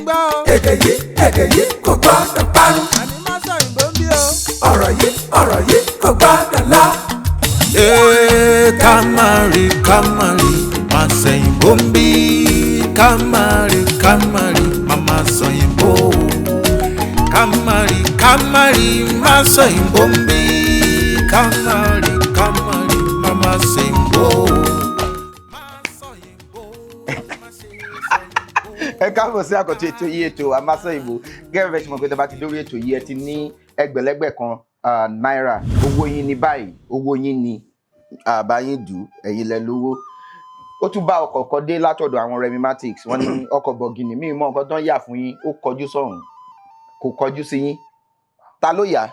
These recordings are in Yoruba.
Gbọ́ o. Èdè yìí, èdè yìí kò gbọ́dọ̀ parun. Àní má sọ òyìnbó ń bí o. Ọ̀rọ̀ yìí, ọ̀rọ̀ yìí kò gbọ́dọ̀ lọ. Ee, ká má rí, ká má rí, má sẹ̀yìnbó ń bí. Ká má rí, ká má rí, má má sọ̀yìnbó. Ká má rí, ká má rí, má sọ̀yìnbó ń bí. Ká má rí, ká má rí, má má sẹ̀yìnbó. Má sọ̀yìnbó, má ṣe sọ̀yìnbó. Ẹ káàbọ̀ sí àkọ́tún ètò yìí, ètò Amásọ̀yìnbó. Gẹ́gẹ́ bẹ́ẹ̀ ṣe mọ̀ pé tó bá ti dórí ètò yìí, ẹ ti ní ẹgbẹ̀lẹ́gbẹ̀ kan náírà. Owó yín ní báyìí, owó yín ni àbá yín dù, ẹ̀yin lẹ lówó. Ó tún bá ọkọ̀ kan dé látọ̀dọ̀ àwọn Remy Matics. Wọ́n ní ọkọ̀ bọ̀gìnì míì mọ́ nǹkan tó ń yà fún yín. Ó kọjú sọ̀hún, kò kọjú sí yín. Ta ló yà?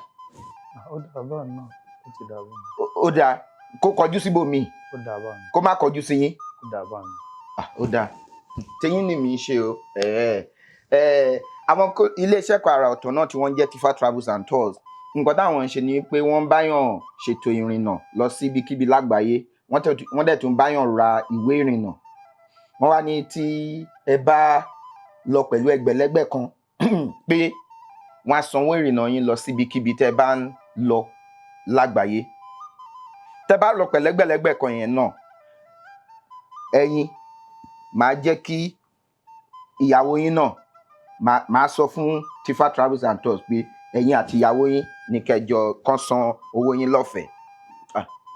Ó dà báà náà, ó ti dà báà. Ó dáa kó kọjú síbòmíì. Ó dà báà náà. Kó má kọjú sí yín. Ó dà báà náà. Ah, ó dáa, tẹyín ni mi ń ṣe o. Àwọn iléeṣẹ́ kan àrà ọ̀tọ̀ náà tí wọ́n ń jẹ́ Tifa Travels and Tours, nǹkan táwọn ń ṣe ni pé wọ́n ń báyàn ṣètò ìrìnnà lọ sí ibikíbi lágbàáyé. Wọ́n dẹ̀ tún báyàn ra ìwé ìrìnnà. Wọ́n wá ní tí ẹ bá lọ pẹ̀lú ẹgbẹ̀lẹ́gbẹ̀ kan pé wọ́n á sanwó ìrìnnà yín lọ síbikíbi tẹ́ ẹ bá ń lọ lágbàáyé. Tẹ́ bá lọ pẹ̀lú ẹgbẹ̀lẹ́gbẹ̀ kan yẹn náà, ẹ̀yin màá jẹ́ kí ìyàwó yín náà, màá sọ fún Tifa Travels and Tours pé ẹ̀yin àti ìyàwó yín ní kẹjọ kan san owó yín lọ́fẹ̀ẹ́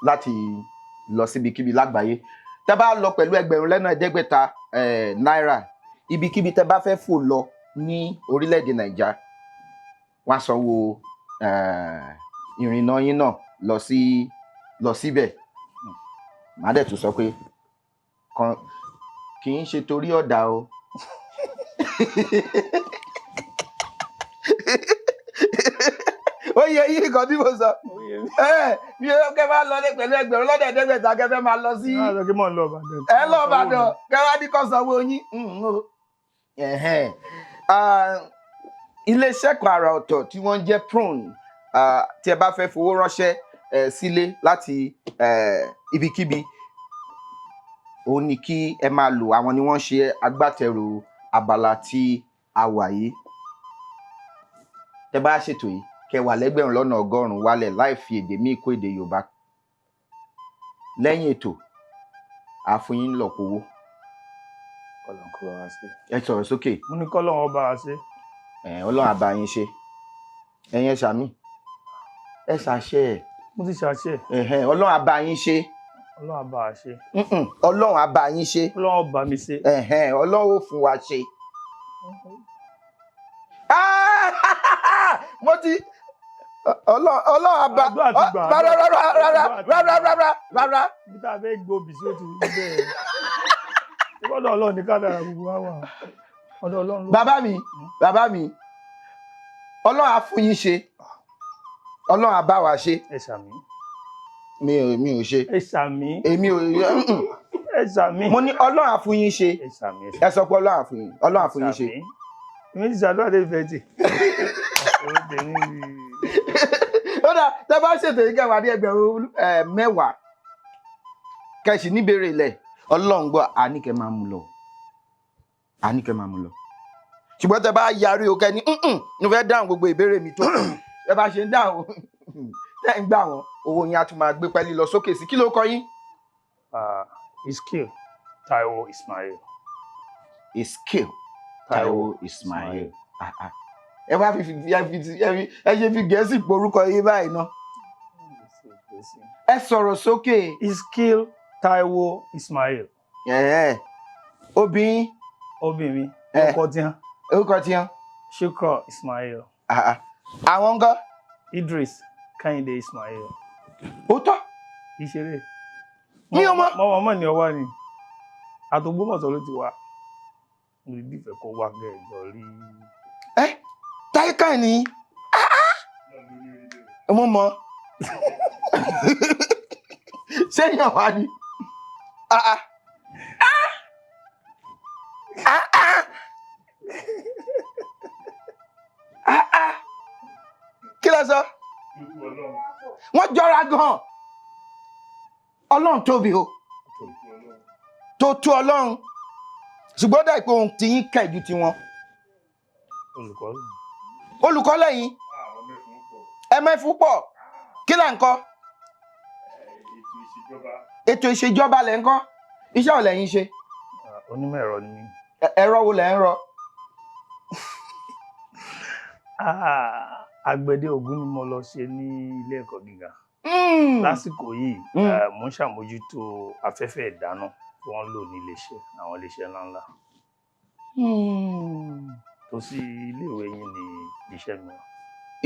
láti lọ síbikíbi lágbàáyé. Tẹ́ bá lọ pẹ̀lú 5,000 náírà, ibikíbi tẹ́ bá fẹ́ fò lọ ní orílẹ̀-èdè Nàìjà, wọ́n á sanwó ìrìnnà yín náà lọ síbẹ̀. Màá dẹ̀ tún sọ pé kan kì í ṣe torí ọ̀dà o. Ó yẹ yí nǹkan tí mo sọ. Ẹ mi ò kẹ́ máa lọ lé pẹ̀lú 5,000, kẹ́ fẹ́ máa lọ sí Náà lọ kí mò ń lọ Ìbàdàn. Ẹ lọ Ìbàdàn, kẹ́ wá ní kó sanwó yín. O. Ẹ̀hẹ́n. Ah, iléeṣẹ́ kan àrà ọ̀tọ̀ tí wọ́n ń jẹ́ Prone, tí ẹ bá fẹ́ fowó ránṣẹ́ sílé láti ibikíbi, òun ni kí ẹ máa lò. Àwọn ni wọ́n ń ṣe agbátẹrù abala tí a wà yìí. Tẹ bá ṣètò yìí, kẹ́ wà 100,000 wálẹ̀ láì fi èdè míì kó èdè Yorùbá, lẹ́yìn ètò àá fún yín lọ́pọ̀ owó. Kọ́lọ́n kó bá wa ṣe. Ẹ sọ̀rọ̀ sókè. Mo ní kọ́lọ́n ọba wa ṣe. Ẹ̀ Ọlọ́run á bá yín ṣe. Ẹ̀yin ẹ ṣàmì, ẹ ṣàṣẹ ẹ̀. Mo ti ṣàṣẹ. Ẹ̀hẹ́n, Ọlọ́run á bá yín ṣe. Ọlọ́run á bá wa ṣe. Ọlọ́run á bá yín ṣe. Ọlọ́run ó bá mi ṣe. Ẹ̀hẹ́n, Ọlọ́run ó fún wa ṣe. Ah! Mo ti Ọlọ́run á bá Àdúrà ti gbà. Rárá, rárá, rárá, rárá, rárá, rárá. Ibi tá a fẹ́ gbòbì sí, ó ti rí bẹ́ẹ̀. Ọ̀dọ̀ Ọlọ́run ní kádàrá gbogbo wa wà. Ọ̀dọ̀ Ọlọ́run ló wà. Bàbá mi, bàbá mi, Ọlọ́run á fún yín ṣe, Ọlọ́run á bá wa ṣe. Ẹ ṣàmì. Mi ò ṣe. Ẹ ṣàmì. Èmi ò. Ẹ ṣàmì. Mo ní Ọlọ́run á fún yín ṣe. Ẹ ṣàmì. Ẹ sọ pé Ọlọ́run á fún yín, Ọlọ́run á fún yín ṣe. Èmi ti ṣàdúrà dé ìfẹ́ tì. Ọ̀rọ̀ tèmi. Ó dà, tẹ bá ṣètò yìí, kẹwàá ní 10,000, kẹsì níbèrè ilẹ̀. Ọlọ́run gbọ́, àníkẹ́ máa mú lọ, àníkẹ́ máa mú lọ. Ṣùgbọ́n tẹ bá yarí o, kẹ ní "Mm-mm, mo fẹ́ dáhùn gbogbo ìbéèrè mi tó kù." Ẹ bá ṣe ń dáhùn, tẹ́ ń gbà wọ́n, owó yín á tún máa gbé pẹ́ẹ́lí lọ sókè sí. Kí ló kọ yín? Ah, Iskil Taiwo Ismail. Iskil Taiwo Ismail. Ah, ah. Ẹ wá fi ẹ fi ẹ ṣe fi Gẹ̀ẹ́sì porúkọ yín báyìí ná. Ẹ sọ̀rọ̀ sókè. Iskil Taiwo Ismail. Ẹ̀ẹ́, obìnrin. Obìnrin. Eh. Orúkọ tí hàn. Orúkọ tí wọn. Shukra Ismail. Ah, ah. Àwọn ńkọ́? Idris Kehinde Ismail. Ó tọ́. Ìṣeré. Mi ò mọ̀. Mọ mọ ní ọwá ni. Àtògbómọ̀ṣọ́ ló ti wá. Mo lè dífẹ̀ẹ́ kó wá gẹ̀ẹ́jọ rí. Ẹ táyé kàn ní mo mọ sẹ́yìn wá ni. Ah, ah. Ah! Ah, ah! Ah, ah! Kí lẹ sọ? Wọ́n jọra gan. Ọlọ́run tóbi o, tó tó Ọlọ́run, ṣùgbọ́n dà pé ohun tí yín kẹ̀ ju tiwọn. Olùkọ́ ló. Olùkọ́ lẹ́yìn. Ẹ mẹ́fún pọ̀. Kí là ń kọ́? Ètò ìṣèjọba lẹ̀ ń kọ́. Iṣẹ́ ò lẹ́yìn ṣe? Onímọ̀ ẹ̀rọ ni mí. Ẹ̀rọ wo lẹ̀ ń rọ? Àgbẹ̀dẹ Ògún ni mo lọ ṣe ní ilé ẹ̀kọ́ gíga. Lásìkò yìí, mo ń ṣàmójútó afẹ́fẹ́ ìdáná tí wọ́n ń lò ní iléeṣẹ́, àwọn iléeṣẹ́ ńláńlá. Tó sí iléèwé yín ni iṣẹ́ mi wà.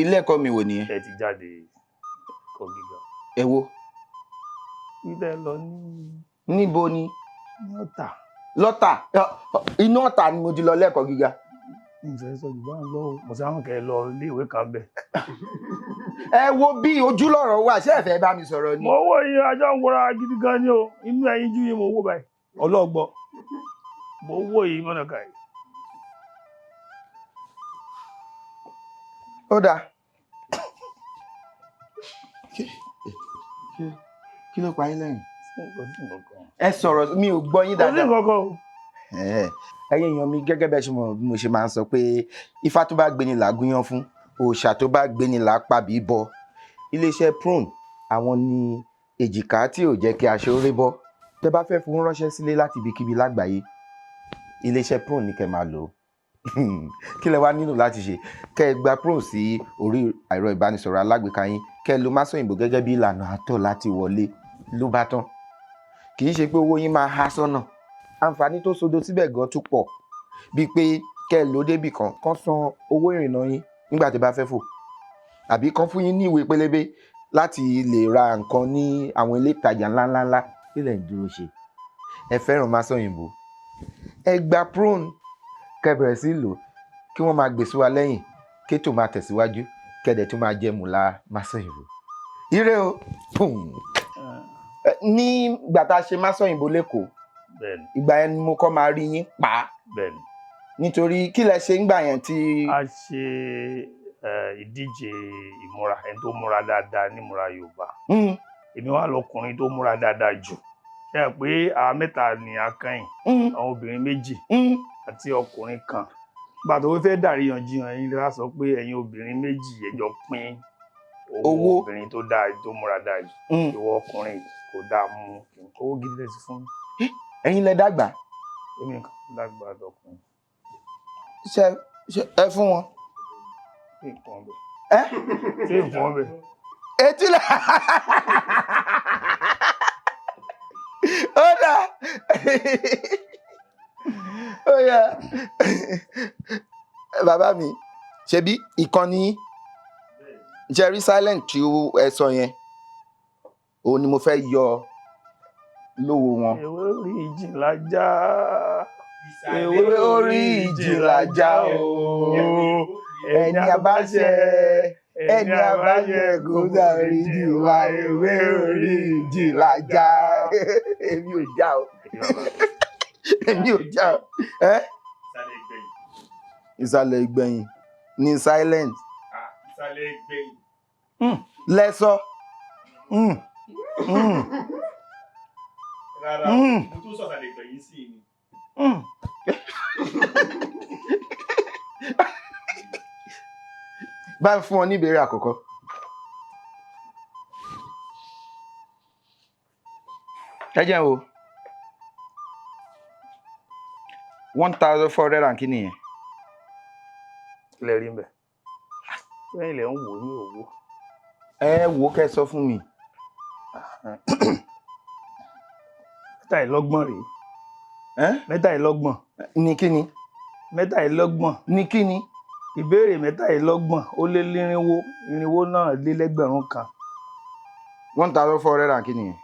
Ilé ẹ̀kọ́ mi wò nìyẹn? Ẹ ti jáde ẹ̀kọ́ gíga. Ẹ wo. Ilé lọ ní. Níbo ni? Ní Ọ̀tà. Lọ́tà, inú Ọ̀tà ni mo ti lọ lẹ́ẹ̀kọ́ gíga. Ìfẹ́ sọ jù bá ń lọ, mo sáwọn kẹ́ lọ iléèwé kan bẹ̀. Ẹ wo bí ojúlọ̀rọ̀ wà, ṣé ẹ fẹ́ bá mi sọ̀rọ̀ ni? Mo wò yín, ajá ń wọra gidi gan ni o, inú ẹyin jú yín mo wò báyìí, ọlọ́gbọ́. Mo wò yín mọ́nàkà yìí. Ó dáa. Kí ló pa yín lẹ́yìn? Ẹ sọ̀rọ̀, mi ò gbọ́ yín dáadáa. Kò sí nǹkan kan o. Ẹ̀yin èèyàn mi, gẹ́gẹ́ bẹ́ẹ̀ ṣe mọ̀ bí mo ṣe máa ń sọ pé ifá tó bá gbéni là gúnyán fún, òòṣà tó bá gbéni là pàbí bọ. Iléeṣẹ́ Prone àwọn ni èjìká tí ò jẹ́ kí aṣọ rí bọ́. Tẹ́ bá fẹ́ fún ránṣẹ́ sílé láti ibikíbi lágbàáyé, iléeṣẹ́ Prone ní kẹ́ máa lò ó. Kí lẹ wá nílò láti ṣe? Kẹ́ ẹ gba Prone sí orí ẹ̀rọ ìbánisọ̀rọ̀ alágbèéká yín, kẹ́ ẹ lo Másọ̀yìnbó gẹ́gẹ́ bí ìlànà àtọ̀ láti wọlé ló bá tán. Kì í ṣe pé owó yín máa há sọ́nà. Àǹfààní tó sodo síbẹ̀ gan tún pọ̀, bíi pé kẹ́ ẹ lò débì kan kán san owó ìrìnnà yín nígbà tí ẹ bá fẹ́ fò, àbí kán fún yín ní ìwé pélébé láti lè ra nǹkan ní àwọn ilé ìtajà ńláńláńlá. Kí lẹ̀ ń dúró ṣe? Ẹ fẹ́ràn Másọ̀yìnbó, ẹ gba Prone kẹ́ bẹ̀rẹ̀ sí lò, kí wọ́n máa gbèsè wa lẹ́yìn kétò máa tẹ̀síwájú, kẹ́dẹ̀ tó máa jẹ́ mùlá Másọ̀yìnbó. Ire o. Ní ìgbà tá a ṣe Másọ̀yìnbó lẹ́kọ̀ọ́, ìgbà yẹn ni mo kọ́ máa rí yín pa. Nítorí kí lẹ ṣe ńgbà yẹn tí. A ṣe ìdíje ìmúra, ẹni tó múra dáadáa nímúra Yorùbá. Èmi wá lọkùnrin tó múra dáadáa jù. Ṣé ẹ pé àwa mẹ́ta ni a kẹ́yìn, àwọn obìnrin méjì àti ọkùnrin kan. Ìgbà tó fẹ́ dàríyànjiyàn, ẹ̀yin lè wá sọ pé ẹ̀yin obìnrin méjì ẹ jọ pín owó obìnrin tó dáa tó múra dáa jù. Ìwọ ọkùnrin kò dáa mú owó gidi lẹ́sìn fún mi. Ẹ̀yin lẹ dàgbà. Èmi kan dàgbà dọkùnrin. Ṣé ẹ fún wọn? Ṣé nǹkan ọbẹ̀? Ẹ? Ṣé nǹkan ọbẹ̀? Etí lẹ. Ó dà. Ó yá. Bàbá mi, ṣebí ìkànnì Jerry Silent tí ẹ sọ yẹn, òun ni mo fẹ́ yọ lówó wọn. Ewé orí ìjì lajá. Ewé orí ìjì lajá o. Ẹni abáṣẹ, ẹni abáṣẹ kò dárí jì wá. Ewé orí ìjì lajá. Èmi ò já o. Èmi ò já o. Ìsàlẹ̀ ìgbẹ̀yìn ni Silent. Ìsàlẹ̀ ìgbẹ̀yìn. Lẹ́sọ. Rárá, mo tún sọ̀sàlẹ̀ ìgbẹ̀yìn sí ni. Bá ń fún ọ ní ìbéèrè àkọ́kọ́. Ẹ jẹ́ wo 1,400 and kí nìyẹn? Ilẹ̀ rí mbẹ̀. Lẹ́yìn ilẹ̀ ń wò ní òwò. Ẹ wo kẹ́ sọ fún mi. 23 rèé. 23. Ní kíni? 23. Ní kíni? Ìbéèrè 23 ó lé lírínwó, irinwó náà lé lẹ́gbẹ̀rún kan. 1,400 and kí nìyẹn?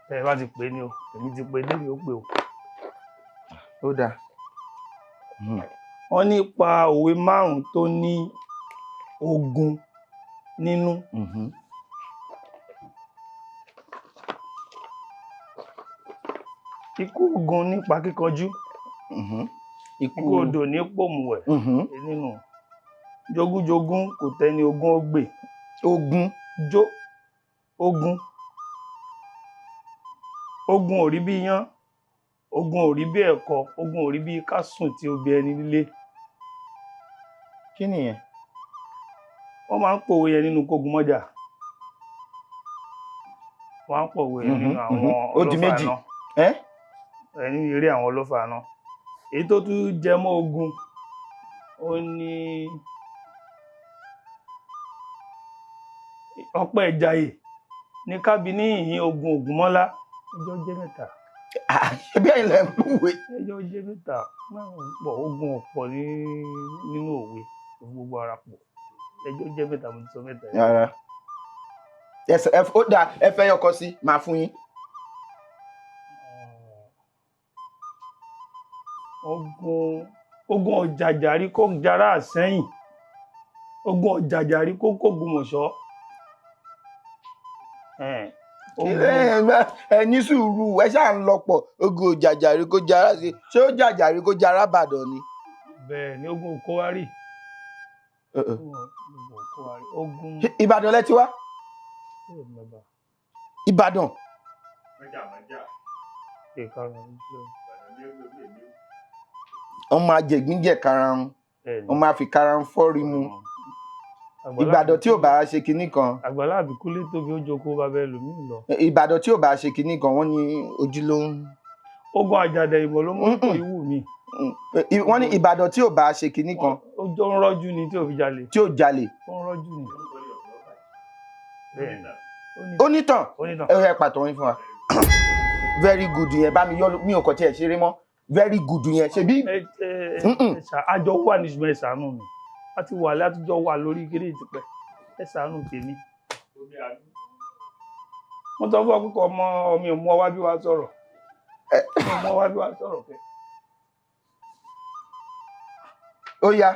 Ẹ bá ti pè é ní o, èmi ti pè é débi ó pè o. Ó dáa. Wọ́n ní pa òwe 5 tó ní ogun nínú. Ikú ogun nípa kíkanjú. Ikú odò ní pòmùwẹ̀ nínú. Jogúnjogún kò tẹ́ni ogún ó gbè. Ogun. Jó ogun. Ogun ò rí bí iyán, Ogun ò rí bí ẹ̀kọ, ogun ò rí bí ká sùn tí ó bí ẹni nílé. Kí nìyẹn? Wọ́n máa ń pòwe yẹn nínú Kógun Mọ́jà. Wọ́n á ń pòwe yẹn nínú àwọn Ó di ọlọ́fà méjì. náà. Ẹ́ Ẹ nínú eré àwọn ọlọ́fà náà. Èyí tó tún jẹ mọ́ ogun, ó ní Ọpẹ́ Ìjàyè ní kábí ní ìhín ogun Ògúnmọ́lá. Ẹjọ́ jẹ́ mẹ́ta. Ṣebí ẹ̀yin lẹ ń pòwe. Ẹjọ́ jẹ́ mẹ́ta. Márùn-ún pọ̀, ogun ọ̀pọ̀ ní nínú òwe, gbogbo ara pọ̀. Ẹjọ́ jẹ́ mẹ́ta, mo ti sọ mẹ́ta yìí. Rárá. Ẹ ó dáa, ẹ fẹ́ yọkọ sí, máa fún yín. Ogun ọ̀jàjàrí kó jara àsẹ́yìn, ogun ọ̀jàjàrí kó kógun mọ̀ṣọ́. Ẹ ní sùúrù, ẹ ṣáà ń lọ́pọ̀. Ogun òjàjàrí kó jara sí, ṣé ó jàjàrí kó jara Ìbàdàn ni? Bẹ́ẹ̀ ni, ogun òkówárì. Ogun òkówárì, ogun. Ìbàdàn lẹ ti wá? Bẹ́ẹ̀ ni bàbá. Ìbàdàn. Mẹ́jà mẹ́jà. Ìkarùn-ún jẹ́. Ìbàdàn ní ẹgbẹ́ orí èmi. Wọ́n máa jẹ̀gbín jẹ̀ karahun, Bẹ́ẹ̀ ni. wọ́n máa fi karahun fọ́rí mu. Ìbàdàn tí ò bá ṣe kinní kan. Àgbàlá àbíkúlé tóbi, ó jókòó bàbá ẹlòmíì lọ. Ìbàdàn tí ò bá ṣe kinní kan, wọ́n ní ojú ló ń. Ogun àjàdẹ ìmọ̀ ló mú kó ìwù mi. Wọ́n ní Ìbàdàn tí ò bá ṣe kinní kan. Ó jọ ń rọ́jú ni tí ò fi jalè. Tí ò jalè. Ó ń rọ́jú ni. Bẹ́ẹ̀ ni. Ó nítàn. Onítàn. Ẹ pàtó yín fún wa. Very good yẹn, bá mi yọ, mi ò kàn tiẹ̀ ṣeré mọ́. Very good yẹn ṣebí. Ẹ ẹ ẹ ṣá àjọ wà ní, ṣùgbọ́n ẹ ṣàánú mi, a ti wà látijọ́ wà lórí kiri ìtìpẹ́, ẹ ṣàánú tèmi. Omi àánú. Mo sọ fún ọ pé ọmọ mi ò mú ọ wá bí wàá sọ̀rọ̀, mi ò mú ọ wá bí wàá sọ̀rọ̀ kẹ. Ó yá,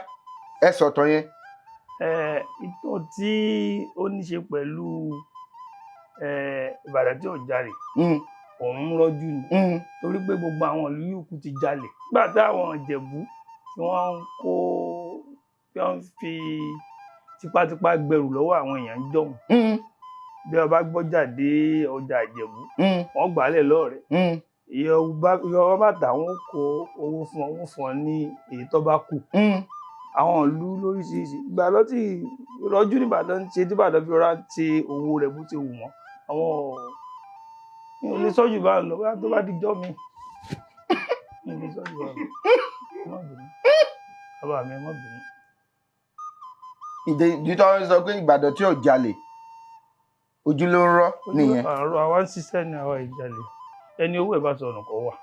ẹ sọ̀tọ̀ yẹn. Ẹ ìtàn tí ó ní ṣe pẹ̀lú Ìbàdàn tí ò jalè, òun ń rọ́jú ni, torí pé gbogbo àwọn ìlú yòókù ti jalè nígbà táwọn Ìjẹ̀bú tí wọ́n ń kó, tí wọ́n ń fi tipátipá gbẹrù lọ́wọ́ àwọn èèyàn ń jọ̀hún. Bí ọba gbọ́jà dé ọjà Ìjẹ̀bú, wọ́n gbàálẹ̀ lọ́ọ̀rẹ́. Iye ọba bàtà, wọn kó owó fún ọ, wọ́n fún ọ ní èyí tó bá kù. Àwọn ìlú lóríṣiríṣi ìgbà lọ́tì rọ́jú nìbàdàn ń ṣe, tí Ìbàdàn fi rọra ń ṣe owó rẹ̀ bó ṣe wù wọ́n. Àwọn mi ò lè sọ́jú bá ń lọ, bóyá tó bá di jọ́ mi, mi ò lè sọ́jú bá ń lọ. Ẹ má bínú bàbá mi, ẹ má bínú. Ìdí tó ń sọ pé Ìbàdàn tí ò jalè, ojú ló ń rọ́ nìyẹn. Àrò àwa ń ṣiṣẹ́ ní àwa ìjalè, ẹni owó ẹ̀ bá sọnù kọ́ wà.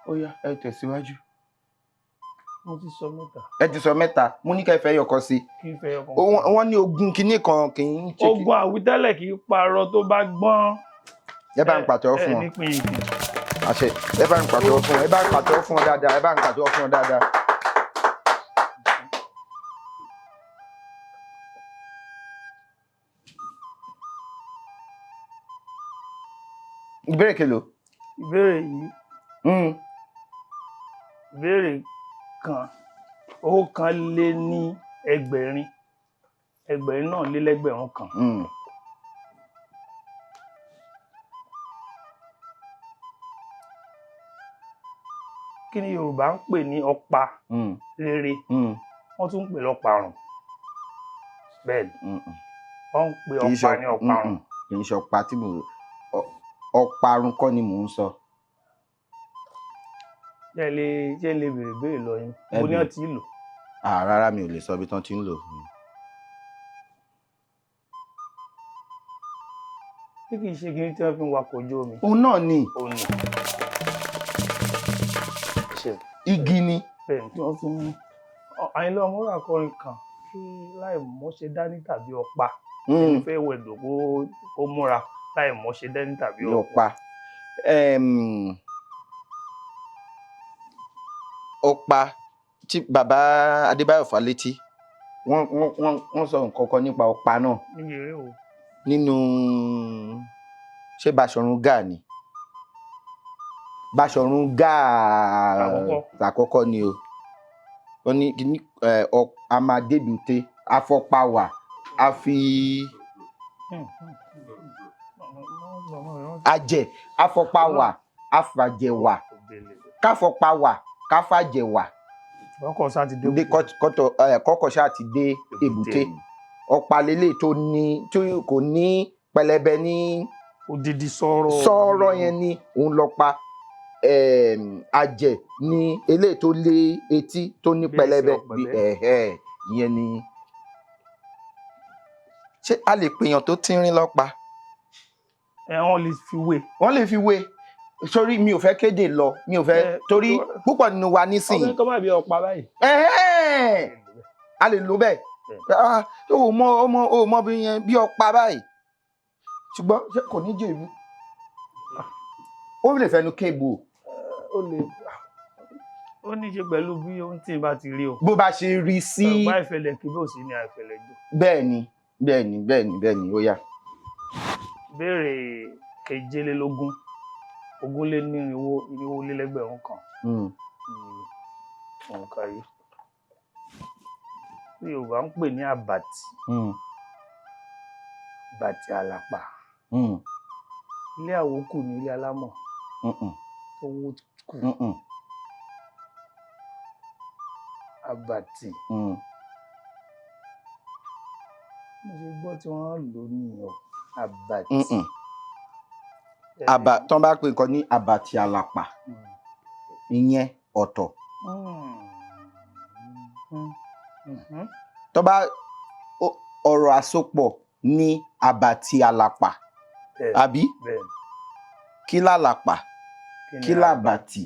Ó yá, ẹ tẹ̀síwájú. Mo ti sọ mẹ́ta. Ẹ ti sọ mẹ́ta, mo ní ká ẹ fẹ́ yọkọ sí. Kí n fẹ́ ọkàn. Wọ́n ní ogun kinní kan kì í ṣe. Ogun àwítẹ́lẹ̀ kì í parọ́ tó bá gbọ́n. Ẹ bá ń pàtẹ́wọ́ fún Ẹ wọn. nípìn ìdì. Àṣẹ, ẹ bá ń pàtẹ́wọ́ fún wọn, ẹ bá ń pàtẹ́wọ́ fún wọn dáadáa, ẹ bá ń pàtẹ́wọ́ fún wọn dáadáa. Ìbéèrè kelo? Ìbéèrè yìí, ìbéèrè kan, owó kan lé ní ẹgbẹ̀rin, ẹgbẹ̀rin náà lé lẹ́gbẹ̀rún kan. Kí ni Yorùbá ń pè ní ọ̀pá rere? Wọ́n tún ń pè lọ́parun. Bẹ́ẹ̀ ni, wọ́n ń pè Kì í ṣe ọ̀pá ní ọ̀parun. Kì í ṣe ọ̀pá tí mo ọ̀parun kọ́ ni mò ń sọ. Ṣé ẹ lè béèrè béèrè lọ yín? Ẹ Mo ní béèrè. ọtí lò. Ah, rárá, mi ò lè sọ ibi tán ti ń lò. Tí kì í ṣe kí ni tí wọ́n fi ń wakọ̀ ojú omi? Òun náà ni. Ó ní. Ṣé Igi ni. Bẹ́ẹ̀ ni, tí wọ́n fi ń Àyìnlá Ọmọwúrà kọrin kan kí láì mọ́ṣe dání tàbí ọ̀pá. Ẹni fẹ́ wẹ̀dò kó múra láì mọ́ṣe dání tàbí Ní ọ̀pá. Ọ̀pá. Ọ̀pá tí bàbá Adébáyọ̀ Fálétí wọ́n sọ nǹkan kan nípa ọ̀pá náà. Níbi eré o. Nínú, ṣé Baṣọ̀run Gáà ni? Baṣọ̀run Gáà Àkọ́kọ́. Àkọ́kọ́ ni o. Wọ́n ní kíní ẹ, a máa débùté afọpawà a fi ajẹ afọpawà. Àfàjẹwà, káfọpa wà, káfàjẹwà. Ọkọ̀ sá ti dé. Dé kọ́kọ́ ṣáà ti dé èbúté. Ọ̀pá lélẹ̀ tó ní, tí kò ní pẹlẹbẹ ní odidi sọ̀rọ̀. Sọ̀rọ̀ yẹn ni òun lọ pa. Àjẹ́ ní eléyìí tó lé etí tó ní Bí pẹlẹbẹ ẹsẹ̀ ọ̀pẹ̀lẹ̀. Ìyẹn ni. Ṣé a lè pèèyàn tó tínrín lọ́pa? Ẹ wọ́n lè fi wé. Wọ́n lè fi wé. Sórí mi ò fẹ́ kéde lọ, mi ò fẹ́ torí púpọ̀ nínú wa nísìnyí. Ọbẹ̀ tó má bí ọ̀pá báyìí. A lè lò bẹ́ẹ̀. Ó mọ ó mọ ó mọ bí yẹn bí ọ̀pá báyìí. Ṣùgbọ́n ṣé kò ní jèbú? Ó lè fẹnu kébù. Ó lè, ó ní í ṣe pẹ̀lú bí ohun tí n bá ti rí o. Bó bá ṣe rí sí. Ọ̀pá ìfẹlẹ̀ kí bó sì ní àìfẹlẹ̀ jù. Bẹ́ẹ̀ni, bẹ́ẹ̀ni, bẹ́ẹ̀ni, bẹ́ẹ̀ni, ó yá. Ìbéèrè kejelélógún, irinwó irinwó lé lẹ́gbẹ̀rún kan. Òǹkà yìí. Bí Yorùbá ń pè ní àbàtì. Àbàtì àlàpà. Ilé àwókù ní ilé alámọ̀. Tó wó kù. Àbàtì. Mo ṣe gbọ́ tí wọ́n lò ní o. Àbàtì. Àbà tán bá pè nǹkan ní àbàtì àlàpà. Ìyẹn ọ̀tọ̀. Tó bá ọ̀rọ̀ àsopọ̀ ní àbàtì àlàpà. Àbí? Kí làlàpà? Kí làbàtì?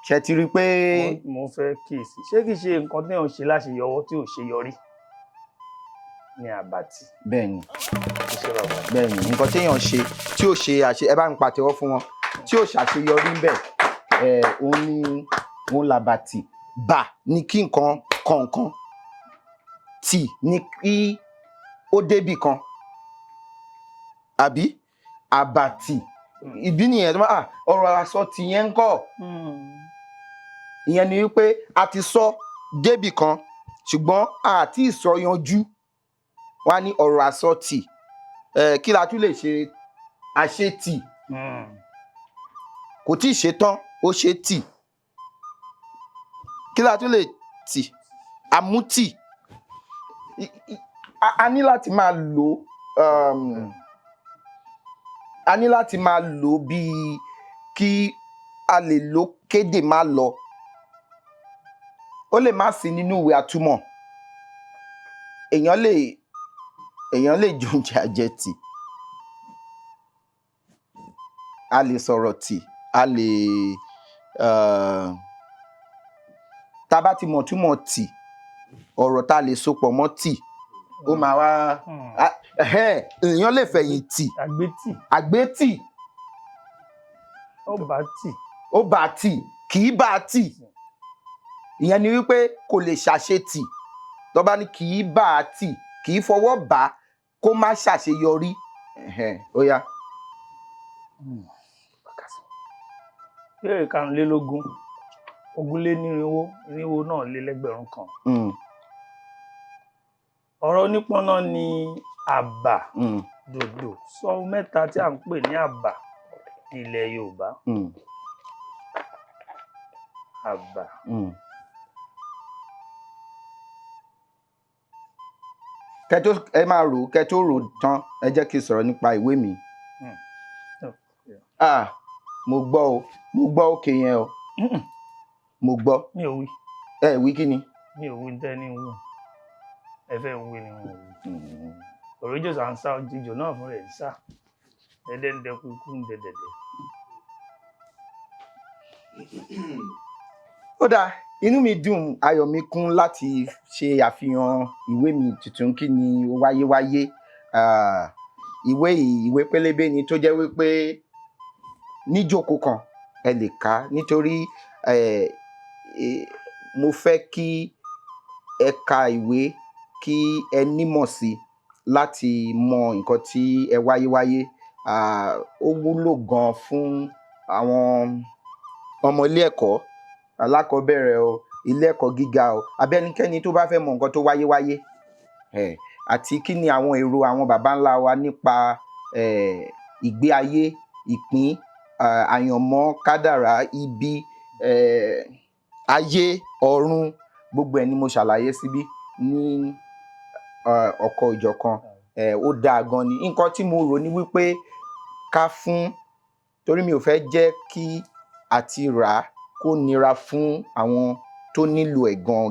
Ṣé ti rí i pé. Mo fẹ́ kíyèsí. Ṣé kìí ṣe nǹkan tí èèyàn ṣe láṣeyọwọ́ tí ò ṣe yọrí ní àbàtì? Bẹ́ẹ̀ni. Ṣé bàbá? Bẹ́ẹ̀ni, nǹkan tí èèyàn ṣe tí ò ṣe àṣe, ẹ bá ń pàtẹ́wọ́ fún wọn, tí ò ṣàṣeyọrí ńbẹ̀, òun ni òun làbàtì. Bà ní kí nǹkan kọ̀ọ̀kan, tì ní kí ó débì kan. Àbí? Àbàtì. Ìdí nìyẹn tó máa ọ̀rọ̀ àsọ tì yẹn ń kọ́. Ìyẹn ni wípé a ti sọ débì kan, ṣùgbọ́n a ti sọ yanjú. Wọ́n á ní ọ̀rọ̀ àsọ tì. Kí la tún lè ṣe àṣetì? Kò tíì ṣe tán, ó ṣe tì. Kí la tún lè tì? Àmútì. A ní láti máa lò, a ní láti máa lò bíi kí a lè lò kéde má lọ. Ó lè má sí nínú ìwé àtúmọ̀. Èèyàn lè jẹ oúnjẹ àjẹtì. A lè sọ̀rọ̀ tì, a lè, tá a bá ti mọ̀ túmọ̀ tì, ọ̀rọ̀ tá a lè sopọ̀ mọ́ tì, ó máa wá, èèyàn lè fẹ̀yìn tì. Àgbétì. Àgbétì. Ó bá tì. Ó bá tì, kì í bá tì. Ìyẹn ni wípé kò lè ṣàṣetì. Tó bá ní kì í bá tì, kì í fọwọ́ bá, kó má ṣàṣeyọrí. Ó yá. Ìbéèrè karùnlélógún, irinwó 20 náà lé lẹ́gbẹ̀rún kan. Ọ̀rọ̀ onípọ́nná ni àbà dòdò. Sọ ohun mẹ́ta tí à ń pè ní àbà ní ilẹ̀ Yorùbá. Àbà. Kẹ́ tó ẹ máa rò, kẹ́ tó rò tán, ẹ jẹ́ kí n sọ̀rọ̀ nípa ìwé mi. Mo gbọ́ o, mo gbọ́ òkè yẹn o. Mo gbọ́. Mi ò wí. Ẹ wí kí ni? Mi ò wí tẹ́ ní wù. Ẹ fẹ́ wí ni mo wí. Òròjò sà ń sá, jíjò náà fún rẹ̀ ń sá. Dẹ́dẹ́ ń dẹkú, ikú ń dẹdẹ̀dẹ̀. Ó dáa, inú mi dùn, ayọ̀ mi kún láti ṣe àfihàn ìwé mi tuntun Kí ni ó wáyé wáyé. Ìwé yìí, ìwé pélébé ni tó jẹ́ wípé níjókòó kan ẹ lè kà á, nítorí mo fẹ́ kí ẹ ka ìwé kí ẹ nímọ̀ sí láti mọ nǹkan tí ẹ wáyé wáyé. Ó wúlò gan fún àwọn ọmọ ilé ẹ̀kọ́ alákọ̀ọ́bẹ̀rẹ̀ o, ilé ẹ̀kọ́ gíga o, àbí ẹnikẹ́ni tó bá fẹ́ mọ nǹkan tó wáyé wáyé. Àti kí ni àwọn èrò àwọn baba ńlá wa nípa Ìgbé ayé, ìpín, àyànmọ́, kádàrá, ibi, ayé, ọ̀run, gbogbo ẹ̀ ni mo ṣàlàyé síbí ní ọ̀kọ̀ ìjọ̀kan. Ó dáa gan ni. Nǹkan tí mo rò ní wípé ká fún, torí mi ò fẹ́ jẹ́ kí àti rà á kó nira fún àwọn tó nílò ẹ̀ gan,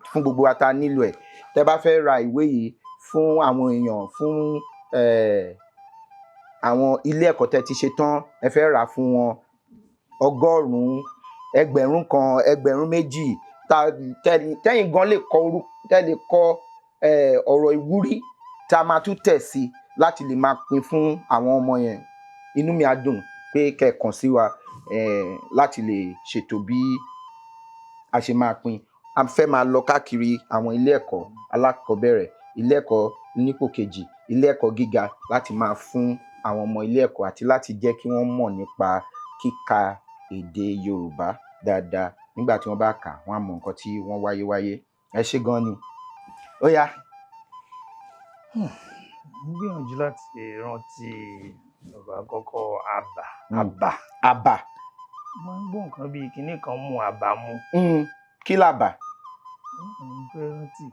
fún gbogbo wa tá a nílò ẹ̀. Tẹ́ bá fẹ́ ra ìwé yìí fún àwọn èèyàn, fún àwọn ilé ẹ̀kọ́ tẹ́ ti ṣe tán, ẹ fẹ́ rà á fún wọn, 100, 1,000, 2,000, tẹ́yìn gan lè kọ orúkọ, tẹ́ lè kọ ọ̀rọ̀ ìwúrí tá a máa tún tẹ̀ sí láti lè máa pín fún àwọn ọmọ yẹn. Inú mi á dùn pé kẹ́ ẹ kàn sí wa láti lè ṣètò bí a ṣe máa pín. A fẹ́ máa lọ káàkiri àwọn ilé ẹ̀kọ́ alákọ̀ọ́bẹ̀rẹ̀, ilé ẹ̀kọ́ nípò kejì, ilé ẹ̀kọ́ gíga, láti máa fún àwọn ọmọ ilé ẹ̀kọ́ àti láti jẹ́ kí wọ́n mọ̀ nípa kíka èdè Yorùbá dáadáa. Nígbà tí wọ́n bá kà, wọ́n á mọ nǹkan tí wọ́n wáyé wáyé. Ẹ ṣé gan ni. Ó yá. Mo gbìyànjú láti rántí ọ̀rọ̀ àkọ́kọ́, àbà. Àbà. Àbà. Mo máa ń gbọ́ nǹkan bíi kinní kan mú àbà mu. Kí làbà? Mo fẹ́ rántí.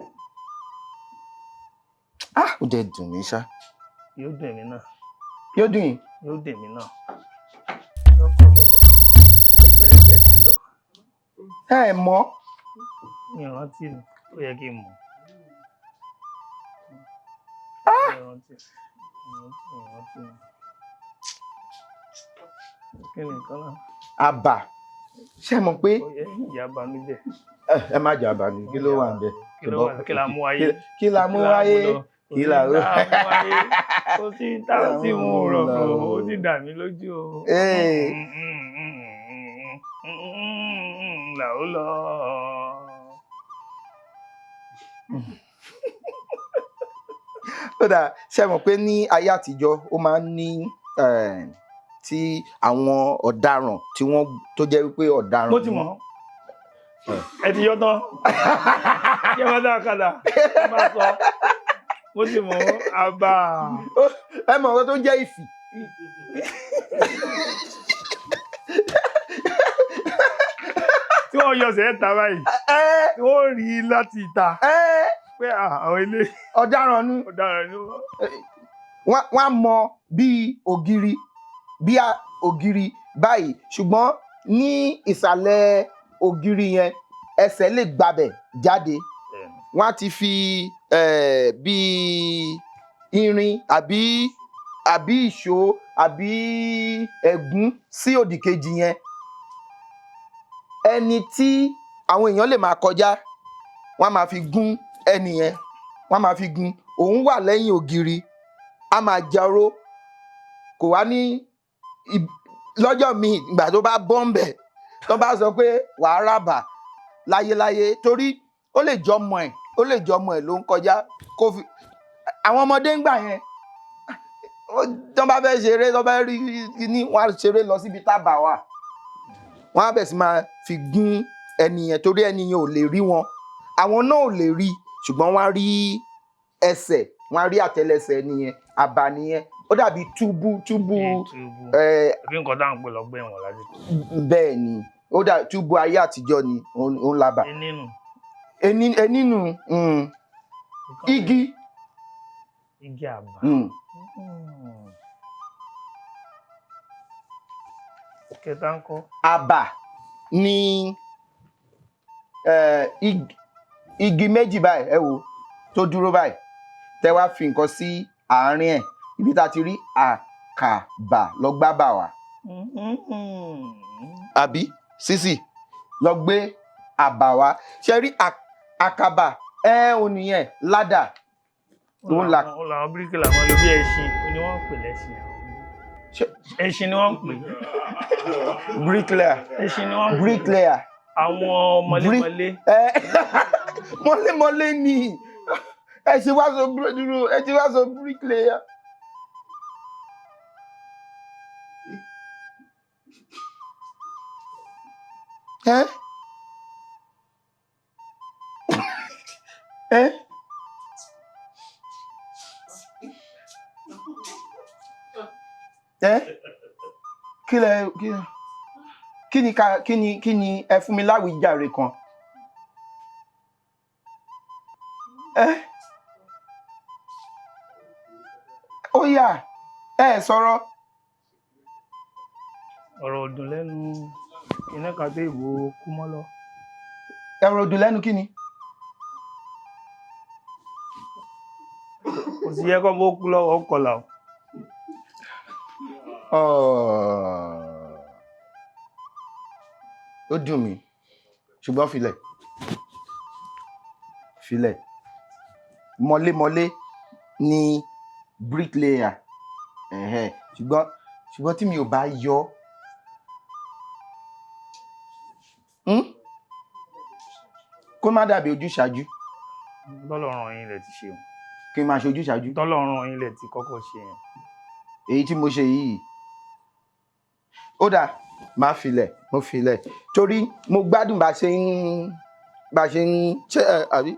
Ah, ó dẹ̀ dùn mí ṣá. Yóò dùn èmi náà. Yóò dùn yín. Yóò dùn èmi náà. Lọ́kọ̀ lọ́lọ́. Ẹgbẹ̀rẹ́gbẹ̀ ti lọ. Ẹ mọ̀. Mi ò rántí ni, ó yẹ kí n mọ̀. Ìrántí, ìrántí, ìrántí. Kí ni nǹkan náà? Àbà. Ṣé ẹ mọ̀ pé Ó yẹ ìyá banújẹ́. Ẹ má jà bànú, kí ló wà níbẹ̀? Kí ló wà? Kí la mú wáyé? Kí la mú wáyé? Kí la mú wáyé? Kò sí tá a sì mú rọ̀rọ̀, ó sì dà mí lójú o. Ee. Là ó lọ. Ó dáa, ṣé ẹ mọ̀ pé ní ayé àtijọ́, ó máa ń ní tí àwọn ọ̀daràn tí wọ́n tó jẹ́ wípé ọ̀daràn. Mo ti mọ̀. Ẹ ti yọ tán. Kí ẹ má dá ọ̀kadà. Ẹ má sọ. Mo ti mọ̀ àbà. Ẹ mọ̀ nǹkan tó ń jẹ́ ìfì. Tí wọ́n yọ sẹ́ẹ̀ta báyìí. Tí wọ́n rí láti ìta. Pé àwọn ilé. Ọ̀daràn ni. Ọ̀daràn ni wọ́n. Wọ́n á mọ bí ògiri, bí ògiri báyìí, ṣùgbọ́n ní ìsàlẹ̀ ògiri yẹn, ẹsẹ̀ lè gbabẹ̀ jáde. Wọ́n á ti fi bí irin àbí ìṣó àbí ẹ̀gún sí òdì kejì yẹn. Ẹni tí àwọn èèyàn lè máa kọjá, wọ́n á máa fi gún ẹni yẹn, wọ́n á máa fi gún. Òun wà lẹ́yìn ògiri, a máa jaró, kò wá ní lọ́jọ́ míì ìgbà tó bá bọ́m̀bẹ̀, tó bá sọ pé wàá rábà láyéláyé, torí ó lè jọmọ ẹ̀, ó lè jọmọ ẹ̀ ló ń kọjá, kó fi àwọn ọmọdé ń gbà yẹn, tó bá fẹ́ ṣeré, tó bá rí kíní, wọ́n á ṣeré lọ síbi tábà wà, wọ́n á bẹ̀ sí máa fi gún ẹni yẹn, torí ẹni yẹn ò lè rí wọn, àwọn náà ò lè rí, ṣùgbọ́n wọ́n á rí ẹsẹ̀, wọ́n á rí àtẹ́lẹsẹ̀ ẹni yẹn. Àbà nìyẹn. Ó dàbí túbú, túbú. Àbí nǹkan tá à ń pè lọ́gbẹ́ ẹ̀wọ̀n lásìkò. Bẹ́ẹ̀ ni, ó dà túbú ayé àtijọ́ ni, òun làbà. Enínú. Enínú, igi. Igi àbà. Kẹta ńkọ́? Àbà ni igi méjì báyìí, ẹ wò, tó dúró báyìí, tẹ wá fi nǹkan sí àárín ẹ̀, ibi tá a ti rí àkàbà lọ gbá bà wá. Àbí sísì lọ gbé àbà wá. Ṣe rí àkàbà ẹ ò nìyẹn ládà. Òun làwọn bíríkìlà máa ń lo bí ẹṣin ni wọ́n ń pè lẹ́ṣin. Ẹṣin ni wọ́n ń pè. Bricklayer. Ẹṣin ni wọ́n ń pè. Bricklayer. Àwọn mọ̀lẹ́mọ̀lẹ́. Mọ̀lẹ́mọ̀lẹ́ ni. Ẹ ṣe wá sọ dúró, ẹ ṣe wá sọ bricklayer. Ẹ ẹ Ẹ kí lẹ kí ni ká kí ni ẹ fún mi láwíjàre kan. Ẹ ó yá, ẹ sọ̀rọ̀. Ọ̀rọ̀ ọdún lẹ́nu iná kan tó ìbò kú mọ́ lọ. Ẹ̀rọ òdùn lẹ́nu kí ni? Kò sì yẹ kó bó kú lọ́wọ́ kọlà o. Ó dùn mí, ṣùgbọ́n filẹ̀ filẹ̀, mọlémọlé ni bricklayer. Ẹ̀hẹ́, ṣùgbọ́n tí mi ò bá yọ, kó má dàbí ojúṣàájú. Tọ́lọ́run yín lẹ ti ṣe o. Kí n máa ṣe ojúṣàájú. Tọ́lọ́run yín lẹ ti kọ́kọ́ ṣe yẹn. Èyí tí mo ṣe yìí, ó dáa, máa filẹ̀, mo filẹ̀ torí mo gbádùn bá ṣe ń ṣe àbí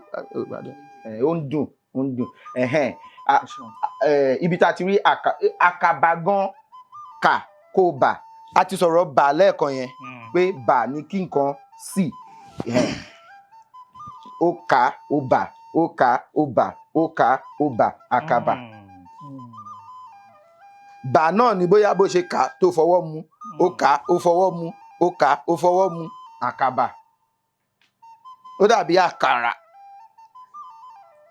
ó ń dùn, ó ń dùn. Ẹ̀hẹ́n, ibi tá a ti rí àkàbà gan kà kó bà, a ti sọ̀rọ̀ bà lẹ́ẹ̀kan yẹn pé bà ní kí nǹkan sì. Ó kà ó bà, ó kà ó bà, ó kà ó bà, àkàbà. Bà náà ni bóyá bó ṣe kà tó fọwọ́ mu, ó kà ó fọwọ́ mu, ó kà ó fọwọ́ mu, àkàbà. Ó dàbí àkàrà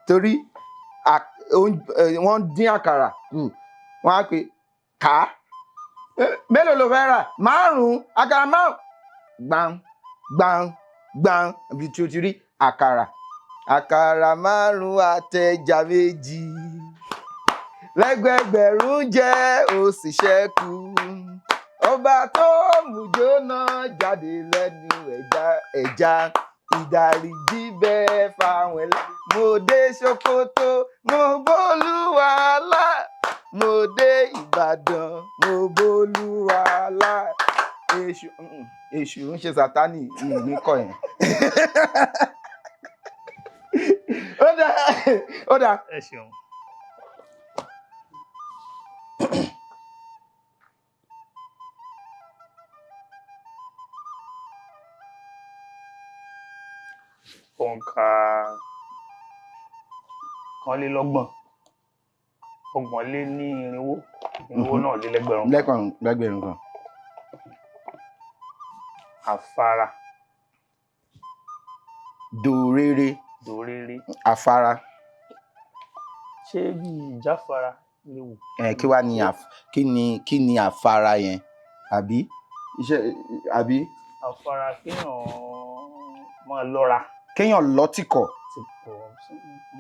torí wọ́n dín àkàrà, wọ́n á pè ká mélòó ló fẹ́ rà, 5 àkàrà 5, gbang gbang gbang, ibi tí o ti rí àkàrà, àkàrà 5 àtẹja 2 lẹ́gbẹ̀gbẹ̀rún jẹ́ ó sì ṣẹ́kù, ọba tó mú jóná jáde lẹ́nu ẹja, ìdáríjì bẹ́ẹ̀ fáwọn ẹlẹ́. Mo dé Sokoto, mo bólúwa lá, mo dé Ìbàdàn, mo bólúwa lá. Èṣù ń ṣe Sátánì ní kọ yẹn. Ó dáa, ó dáa. Ẹ ṣeun. Òǹkà 31, 430, irinwó náà lé lẹ́gbẹ̀rún. Lẹ́gbẹ̀rún kan. Àfara. Dòrere. Dòrere. Àfara. Ṣé bí ìjáfara léwu? Kí wá ni kí ni àfara yẹn? Àbí iṣẹ́ àbí? Àfara kéèyàn máa lọ́ra. Kéèyàn lọ́tìkọ̀. Tìkọ̀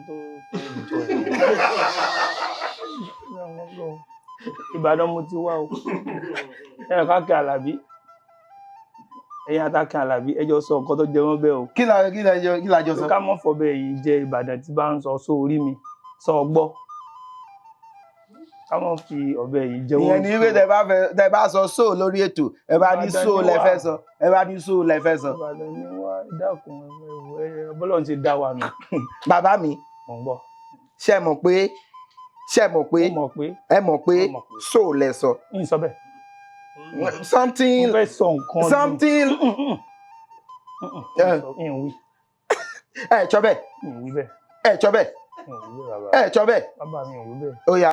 tó fẹ́ jọ ìyẹn. Ìbàdàn mo ti wá o. Ẹ ká kí Àlàbí. Ẹ̀yin àtàkì Àlàbí, ẹ jọ sọ nǹkan tó jẹ wọ́n bẹ́ẹ̀ o. Kí la jọ sọ? Ká mọ̀ fọbẹ̀ yìí jẹ Ìbàdàn tí bá ń sọ sórí mi, sọ gbọ́. Ká mọ̀ fi ọbẹ̀ yìí jẹ wọ́n. Ìyẹn ni wípé tẹ bá sọ sóò lórí ètò, ẹ bá ní sóò lẹ fẹ́ sọ, ẹ bá ní sóò lẹ fẹ́ sọ. Ìbàdàn ni wá, dákun, bọ́lọ̀ ti dá wa nù. Bàbá mi, Mo ń gbọ́. Ṣé ẹ mọ̀ pé Mo mọ̀ pé ẹ mọ̀ pé sóò lẹ sọ. Ń sọ bẹ́ẹ̀. Something. Mo fẹ́ sọ nǹkan ni. Something. Ń wí. Ẹ jọ bẹ́ẹ̀. Ń wí bẹ́ẹ̀. Ẹ jọ bẹ́ẹ̀. Ń wí bẹ́ẹ̀ bàbá. Ẹ jọ bẹ́ẹ̀. Bàbá mi ń wí bẹ́ẹ̀. Ó yá,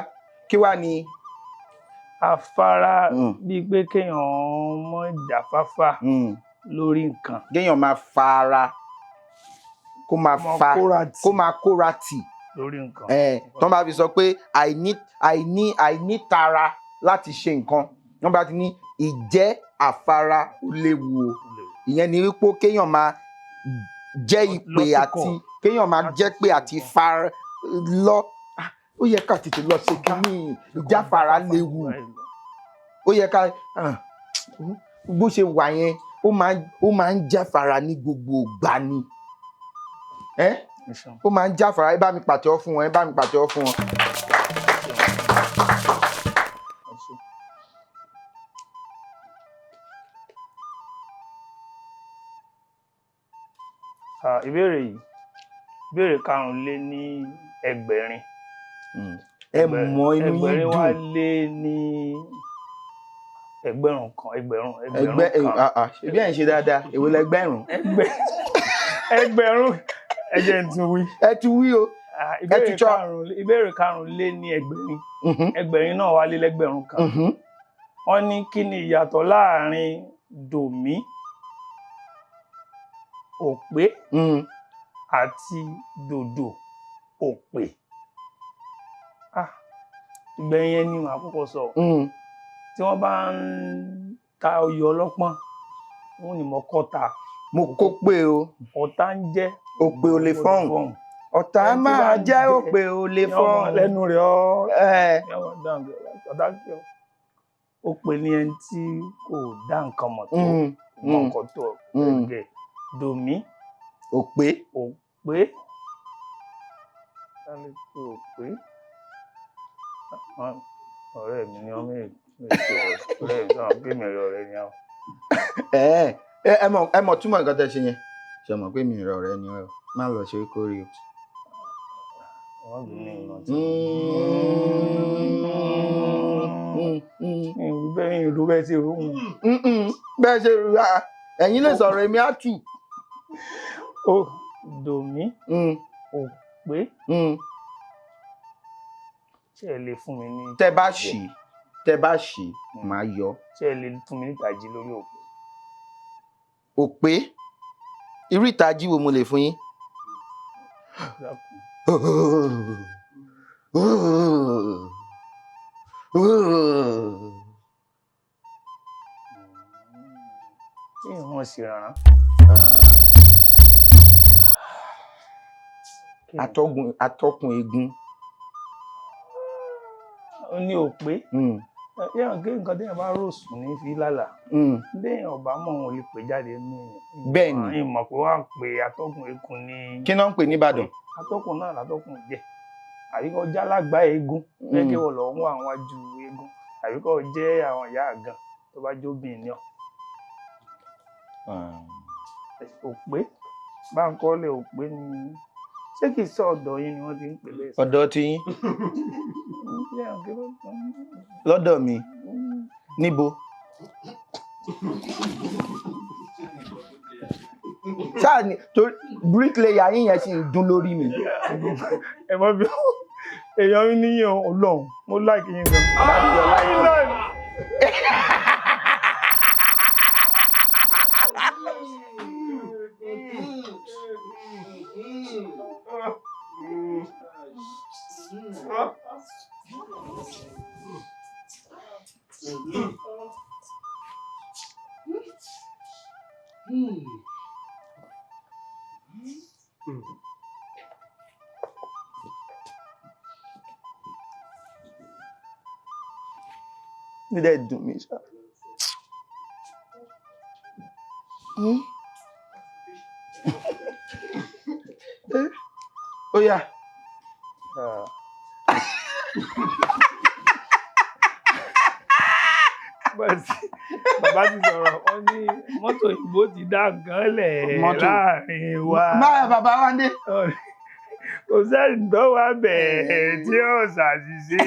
kí wá ni. Afárá bíi pé kéèyàn mọ jáfáfá lórí nǹkan. Kéèyàn máa fara, kó máa fa, kó máa kóra tì lórí nǹkan. Tọ́ bá fi sọ pé àìnítara láti ṣe nǹkan, wọ́n bá ti ní ìjẹ́ àfara ó léwu o. Ìyẹn ni wípé kéèyàn máa jẹ́ ìpè àti kéèyàn máa jẹ́ pé àti fara lọ. Ó yẹ ká tètè lọ ṣe kínní, ìjáfara léwu. Ó yẹ ká bó ṣe wà yẹn, ó máa ń jáfara ní gbogbo ìgbà ni. Ó máa ń jáfara. Ẹ bá mi pàtẹ́wọ́ fún wọn, ẹ bá mi pàtẹ́wọ́ fún wọn. Ìbéèrè yìí, ìbéèrè 605. Ẹ mọ̀ inú yín dùn. Ẹgbẹ̀rin wá lé ní Ẹgbẹ̀rún kan, ẹgbẹ̀rún, ẹgbẹ̀rún Ẹgbẹ́ kan. ah, ah, ṣebí ẹ̀ ń ṣe dáadáa, èwo lẹgbẹ̀rún? Ẹgbẹ̀rún, ẹ jẹ́ n tún wí. Ẹ ti wí o. Ah, Ẹ ìbéèrè ti tọ́. karùn-ún, ìbéèrè karùn-ún lé ní ẹgbẹ̀rin. Ẹgbẹ̀rin náà wá lé lẹ́gbẹ̀rún kan. Wọ́n ní kí ni ìyàtọ̀ láàrin dòmí, òpé àti dòdò òpè? Ah, ìgbẹ̀yìn yẹn ni màá kọ́kọ́ sọ. Tí wọ́n bá ń ta oyè ọlọ́pọ́n, wọ́n ní mo kọ́ ta. Mo kó pé o. Ọ̀tá ń jẹ́ Òpè ò lè fọ́hùn. Ọ̀tá Ẹni tí máa bá ń jẹ́ jẹ òpè ò lè ní ọmọ fọ́hùn. lẹ́nu rẹ̀ ọ́. Ẹ Ní ọmọ dáhùn pé ọ̀tá kí ọ. Òpè ni ẹni tí kò dá nǹkan mọ̀ tó, mọ nǹkan tó gẹ̀. Dòmí, Òpè. òpè. Ta ló pe òpè? Ọ̀rẹ́ mi ni ọmọ ètò ọ̀rẹ́ mi sọ̀rọ̀ pé mi ọ̀rẹ́ ni àwọn. Ẹ ẹ ẹ mọ̀ túmọ̀ nǹkan tẹ́ ṣe yẹn. Ṣé o mọ̀ pé mi rẹ̀ ọ̀rẹ́ ni ọ́? Má lọ ṣe kórè o. Wọ́n bí mi ìmọ̀ tí. Mi ò rí bẹ́ẹ̀, mi ò rò bẹ́ẹ̀ tí ò ń. Bẹ́ẹ̀ ṣe rú wa, ẹ̀yin lè sọ̀rọ̀, èmi á tù. Ó dòmí, òpè. Ṣé ẹ lè fún mi ní Tẹ́ bá ṣì, tẹ́ bá ṣì, màá yọ. Ṣé ẹ lè fún mi ní ìtàjí lórí òpè? Òpè, irú ìtají wo mo lè fún yín? Dákun. Kí ni wọ́n ṣe rárá? Atọ́gùn, atọ́kùn eegun. Ó ní òpè. Yẹ́n kí nǹkan téèyàn bá rò sùn ní fi lálàá. Téèyàn ò bá mọ̀, òun ò lè pè jáde nínú èèyàn. Bẹ́ẹ̀ ni. Ìmọ̀ pé wọ́n á pe atọ́kùn eégún ní. Kí náà ń pè ní Ìbàdàn? Atọ́kùn náà látọ́kùn jẹ́. Àbí kó já lágbá eégún. Fẹ́ kí wọ́n lọ ń wá àwọn ajú eégún. Àbí kó jẹ́ àwọn ìyá àgàn tó bá jóbìn ní ọ. Òpè. Báńkọ́lé òpè ni. Ṣé kìí sọ ọ̀dọ̀ yín ni wọ́n ti ń pè bẹ́ẹ̀ sí? Ọ̀dọ̀ ti yín? Lọ́dọ̀ mi níbo? Ṣáà ni torí bricklayer yín yẹn sì ń dún lórí mi. Ẹ mọ bí èèyàn mi níyàn Ọlọ́run, mo like yín gan. Ó dẹ̀ dùn mí ṣá. Ó yá. Ah. Bàbá ti sọ̀rọ̀, wọ́n ní mọ́tò òyìnbó ti dá nǹkan lẹ̀ láàrin wa. Máa bàbá wa dé. Kò sẹ́ni tó wà bẹ́ẹ̀ tí ó ṣàṣìṣe.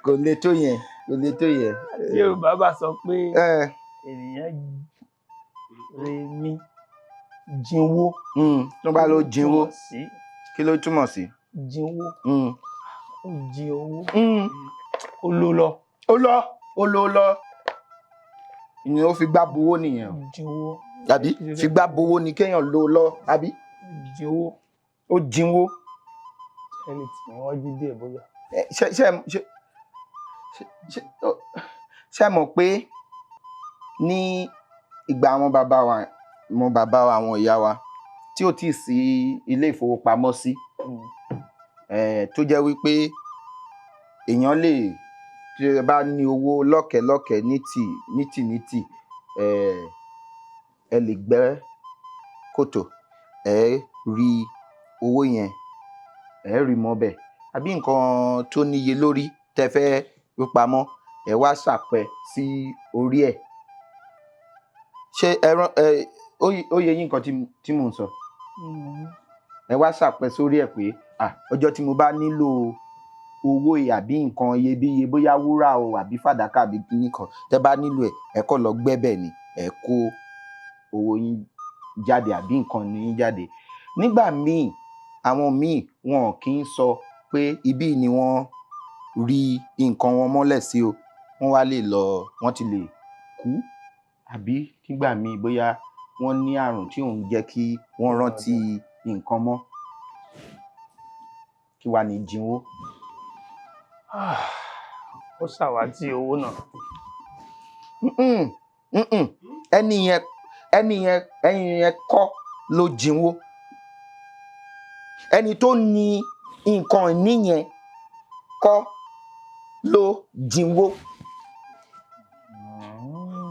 Kò le tó yẹn, kò le tó yẹn. Tí Yorùbá bá sọ pé ènìyàn remi jínwó. Tó bá ló jínwó, kí ló túmọ̀ sí? Jínwó. Ó jí owó. Ó ló lọ. Ó lọ, ó ló lọ. Ìyẹn ó fi gbá bowó nìyẹn o. Jínwó. Àbí fi gbá bowó ni kéèyàn ló lọ, àbí? Jínwó. Ó jínwó. Ẹ lè tì mí wájú díẹ̀ bóyá. Ṣe ṣe ṣe ṣe mọ̀ pé ní ìgbà àwọn bàbá wa, àwọn bàbá wa, àwọn ìyá wa, tí ò tíì sí ilé ìfowópamọ́sí, tó jẹ́ wípé èèyàn lè, tí ẹ bá ní owó lọ́kẹ̀lọ́kẹ̀ ní tì ní tì ní tì, ẹ lè gbẹ́ kòtò, ẹ rí owó yẹn, ẹ rí mọ́bẹ̀, àbí nǹkan tó níye lórí tẹ́ fẹ́ fi pamọ́, ẹ wá ṣàpẹ sí orí ẹ̀. Ṣé ẹ rán ẹ ó yé yín nǹkan tí mò ń sọ? Ẹ wá ṣàpẹ sórí ẹ̀ pé ọjọ́ tí mo bá nílò owó yìí àbí nǹkan iyebíye, bóyá wúrà o àbí fàdákà àbí kíní kan, tẹ́ bá nílò ẹ̀, ẹ kọ́ lọ gbẹ́bẹ̀ ni, ẹ kó owó yín jáde àbí nǹkan ní yín jáde. Nígbà míì, àwọn míì wọn kì í sọ pé ibí ni wọ́n rí nǹkan wọn mọ́lẹ̀ sí o, wọ́n wá lè lọ, wọ́n ti lè kú, àbí nígbà míì bóyá wọ́n ní àrùn tí òun jẹ́ kí wọ́n rántí nǹkan mọ́. Kí wàá ní jínwó? Ó ṣàwátì owó náà. Ẹni yẹn, ẹni yẹn, ẹni yẹn kọ́ ló jínwó. Ẹni tó ní nǹkan ìní yẹn kọ́ ló jínwó.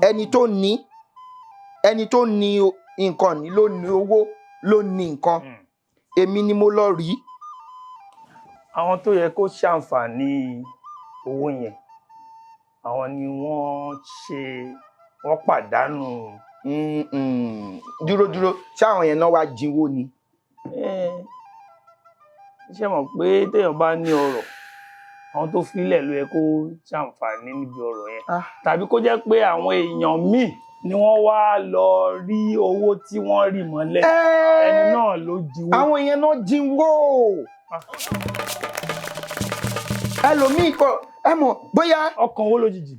Ẹni tó ní, ẹni tó ní nǹkan ní ló ní owó, ló ní nǹkan. Èmi ni mo lọ rí. Àwọn tó yẹ kó ṣàǹfààní owó yẹn, àwọn ni wọ́n ṣe, wọ́n pàdánù. Dúró dúró, ṣé àwọn yẹn náà wá jínwó ni? Ṣé mọ̀ pé téèyàn bá ní ọrọ̀, àwọn tó filẹ̀ ló yẹ kó ṣàǹfààní níbi ọrọ̀ yẹn, tàbí kó jẹ́ pé àwọn èèyàn míì ni wọ́n wá lọ rí owó tí wọ́n rì mọ́lẹ̀, ẹni náà ló jínwó. Àwọn yẹn náà jínwó. Ẹlòmíì kọ, ẹ mọ̀ bóyá ọkàn owó lójijì.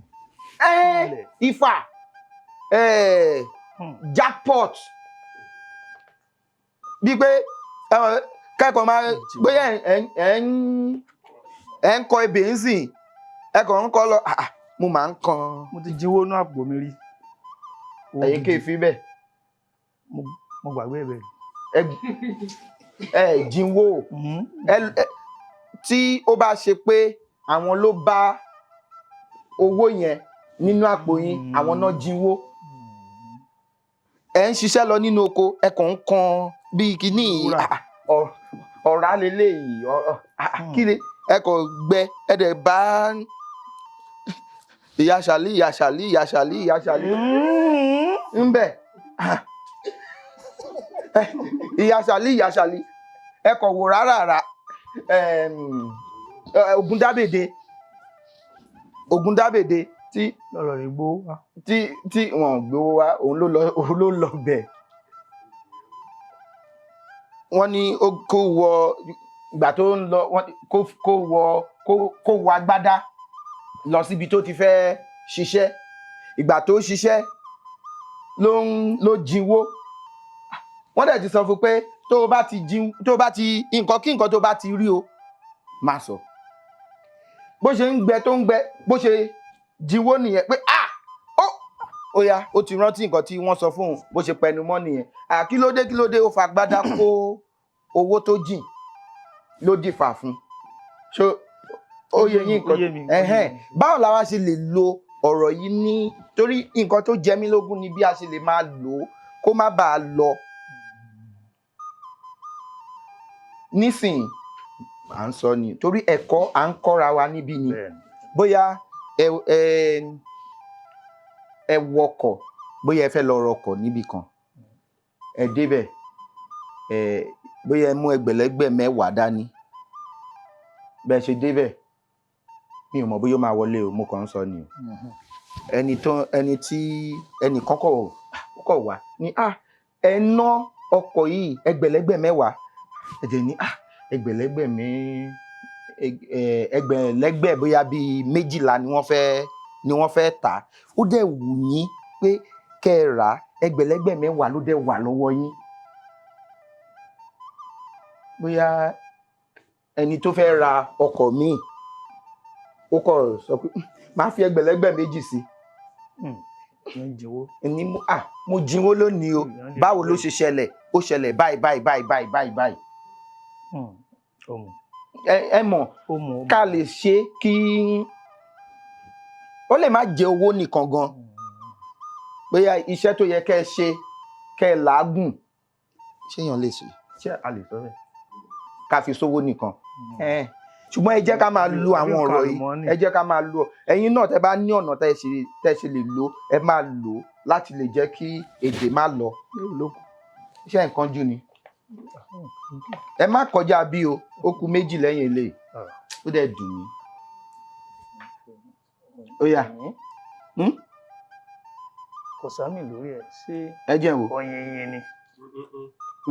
Ifá, jackpot, bíi pé kẹ́kọ̀ọ́ máa bóyá ẹ̀ ń kọ ebè ń sìn, ẹ kàn ń kọ́ lọ, mo máa ń kan. Mo ti jínwó nú àpò mi rí. Ẹ̀yin kì í fi bẹ́ẹ̀. Mo gbàgbé ẹ̀ bẹ́ẹ̀. Ẹ jínwó. Tí ó bá ṣe pé àwọn ló bá owó yẹn nínú àpò yín, àwọn náà jínwó. Ẹ ń ṣiṣẹ́ lọ nínú oko, ẹ kàn ń kan bíi kíní ọ̀rá leléyìí, kí ni ẹ kàn gbẹ, ẹ dẹ̀ bá ìyá ṣàlí, ìyá ṣàlí, ìyá ṣàlí, ìyá ṣàlí ń bẹ̀, ìyá ṣàlí, ìyá ṣàlí, ẹ kàn wò rárá rà. Ògúndábèdé, Ògúndábèdé tí lọ́rọ̀ rẹ̀ gbó wá. Tí wọn ò gbowó wá, òun ló lọ, òun ló lọ bẹ̀. Wọ́n ní ó kó wọ ìgbà tó ń lọ, wọ́n kó wọ, kó wọ agbádá lọ síbi tó ti fẹ́ ṣiṣẹ́. Ìgbà tó ṣiṣẹ́ ló ń ló jínwó. Wọ́n dẹ̀ ti sọ fún pé tó o bá ti jí, tó o bá ti nǹkan kí nǹkan tó o bá ti rí o má sọ. Bó ṣe ń gbẹ tó ń gbẹ, bó ṣe jínwó nìyẹn pé ah, ó ó yá, ó ti rántí nǹkan tí wọ́n sọ fún òun, bó ṣe pẹnu mọ́ nìyẹn. À, kí ló dé, kí ló dé, ó fa agbádá kó owó tó jìn ló dìfà fún. Ṣó ó yé yín nǹkan? Ó yé mi. Ẹhẹ́n. Báwo la wá ṣe lè lo ọ̀rọ̀ yìí ní, torí nǹkan tó jẹ mí lógún ni bí a ṣe lè máa lò ó kó má bàa lọ. Nísìnyí à ń sọ ni torí ẹ̀kọ́ à ń kọ́ra wa níbí ni. Bóyá ẹ wọkọ̀, bóyá ẹ fẹ́ lọ rọkọ̀ níbì kan, ẹ débẹ̀, ẹ bóyá ẹ mú ẹgbẹ̀lẹ́gbẹ̀ 10 dání, bẹ́ẹ̀ ṣe débẹ̀, mi ò mọ̀ bóyá ó máa wọlé o, mo kàn ń sọ ni o. Ẹni tó, ẹni tí ẹnì kan kọ̀ wá ní, ah, ẹ ná ọkọ̀ yìí ẹgbẹ̀lẹ́gbẹ̀ 10, ẹ dẹ̀ ní, ah, ẹgbẹ̀lẹ́gbẹ̀ mi, ẹgbẹ̀lẹ́gbẹ̀ bóyá bíi 12 ni wọ́n fẹ́, ni wọ́n fẹ́ tà. Ó dẹ̀ wù yín pé kẹ́ ẹ rà, ẹgbẹ̀lẹ́gbẹ̀ 10 ló dẹ̀ wà lọ́wọ́ yín. Bóyá ẹni tó fẹ́ ra ọkọ̀ míì, ó kọ̀ sọ pé máa fi ẹgbẹ̀lẹ́gbẹ̀ 2 sí. Ní mo, ah, mo jínwó lónìí o. Báwo ló ṣe ṣẹlẹ̀? Ó ṣẹlẹ̀ báyìí báyìí báyìí báyìí báyìí báyìí. Ẹ mọ̀ ká lè ṣe kí ó lè má jẹ owó nìkan gan. Bóyá iṣẹ́ tó yẹ kẹ́ ẹ ṣe, kẹ́ ẹ làágùn. Ṣé èèyàn lè ṣe? Ṣé a lè sọ bẹ́ẹ̀? Ká fi sówó nìkan. Ṣùgbọ́n ẹ jẹ́ ká máa lo àwọn ọ̀rọ̀ yìí. Ẹ jẹ́ ká máa lo. Ẹ̀yin náà tẹ́ bá ní ọ̀nà tẹ́ ṣe lè lò, ẹ máa lò láti lè jẹ́ kí èdè má lọ. Ṣé nǹkan jù ni? Ẹ má kọjá bí o, ó kù méjì lẹ́yìn eléyìí. Ó dẹ̀ dùn mí. Ó yá. Kò sámì lórí ẹ̀ ṣé. Ẹ jẹ́ n wò. Ọ̀yìnyín ni.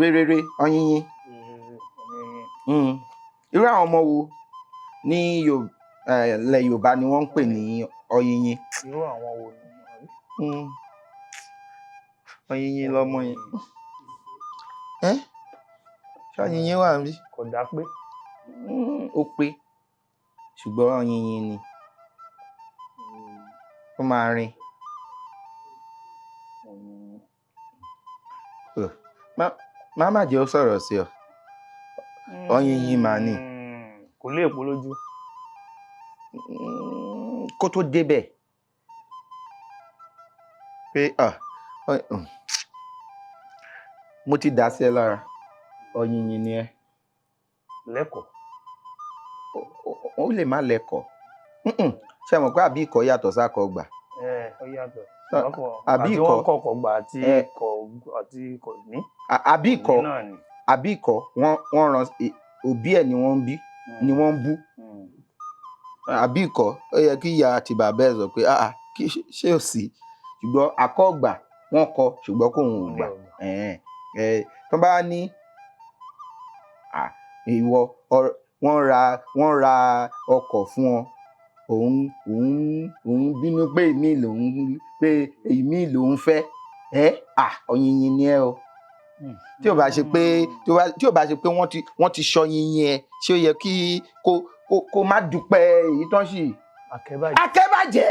Réréré ọ̀yìnyín. Ọ̀yìnyín. Irú àwọn ọmọ wo ní ilẹ̀ Yorùbá ni wọ́n ń pè ní ọ̀yìnyín? Irú àwọn wo ni? Ọ̀yìnyín lọmọ yẹn. Ṣé ọ̀yìnyín wà níbí? Kò dá pé. Ó pé, ṣùgbọ́n ọ̀yìnyín ni. Ó máa rin. Má má jẹ́ ó sọ̀rọ̀ sí ọ. Ọ̀yìnyín màá ní. Kò lè èpo lójú. Kó tó débẹ̀. Pé mo ti dà sí ẹ lára. Ọ̀yìnyín ni ẹ. Lẹ́kọ̀ọ́. Ó lè má lẹ́kọ̀ọ́. Ṣé mọ̀ pé àbí ikọ̀ yàtọ̀ sákọ̀ gbà? Ó yàtọ̀. Àbí Àti ikọ̀. wọ́n kọ̀ọ̀kọ̀ gbà àti ikọ̀ àti ikọ̀ ní. Àbí ikọ̀. Ní náà ni. Àbí ikọ̀ wọ́n ran òbí ẹ̀ ni wọ́n ń bí, ni wọ́n ń bú. Àbí ikọ̀ ó yẹ kí ìyá àti bàbá ẹ̀ sọ pé ah kí ṣé ò sí. Ṣùgbọ́n àkọ́gbà wọ́n kọ ṣùgbọ́n kò ń gbà. Tó bá ní ìwọ wọ́n ra ọkọ̀ fún ọ. Òun bínú pé èmi lòun pé èmi lòun fẹ́. Ọ̀yìnyín ni ẹ o. Tí ò bá ṣe pé tí ò bá ṣe pé wọ́n ti ṣọyìnyín ẹ, ṣé ó yẹ kí kó má dúpẹ́ èyí tán sì. Akẹ́bàjẹ́. Akẹ́bàjẹ́.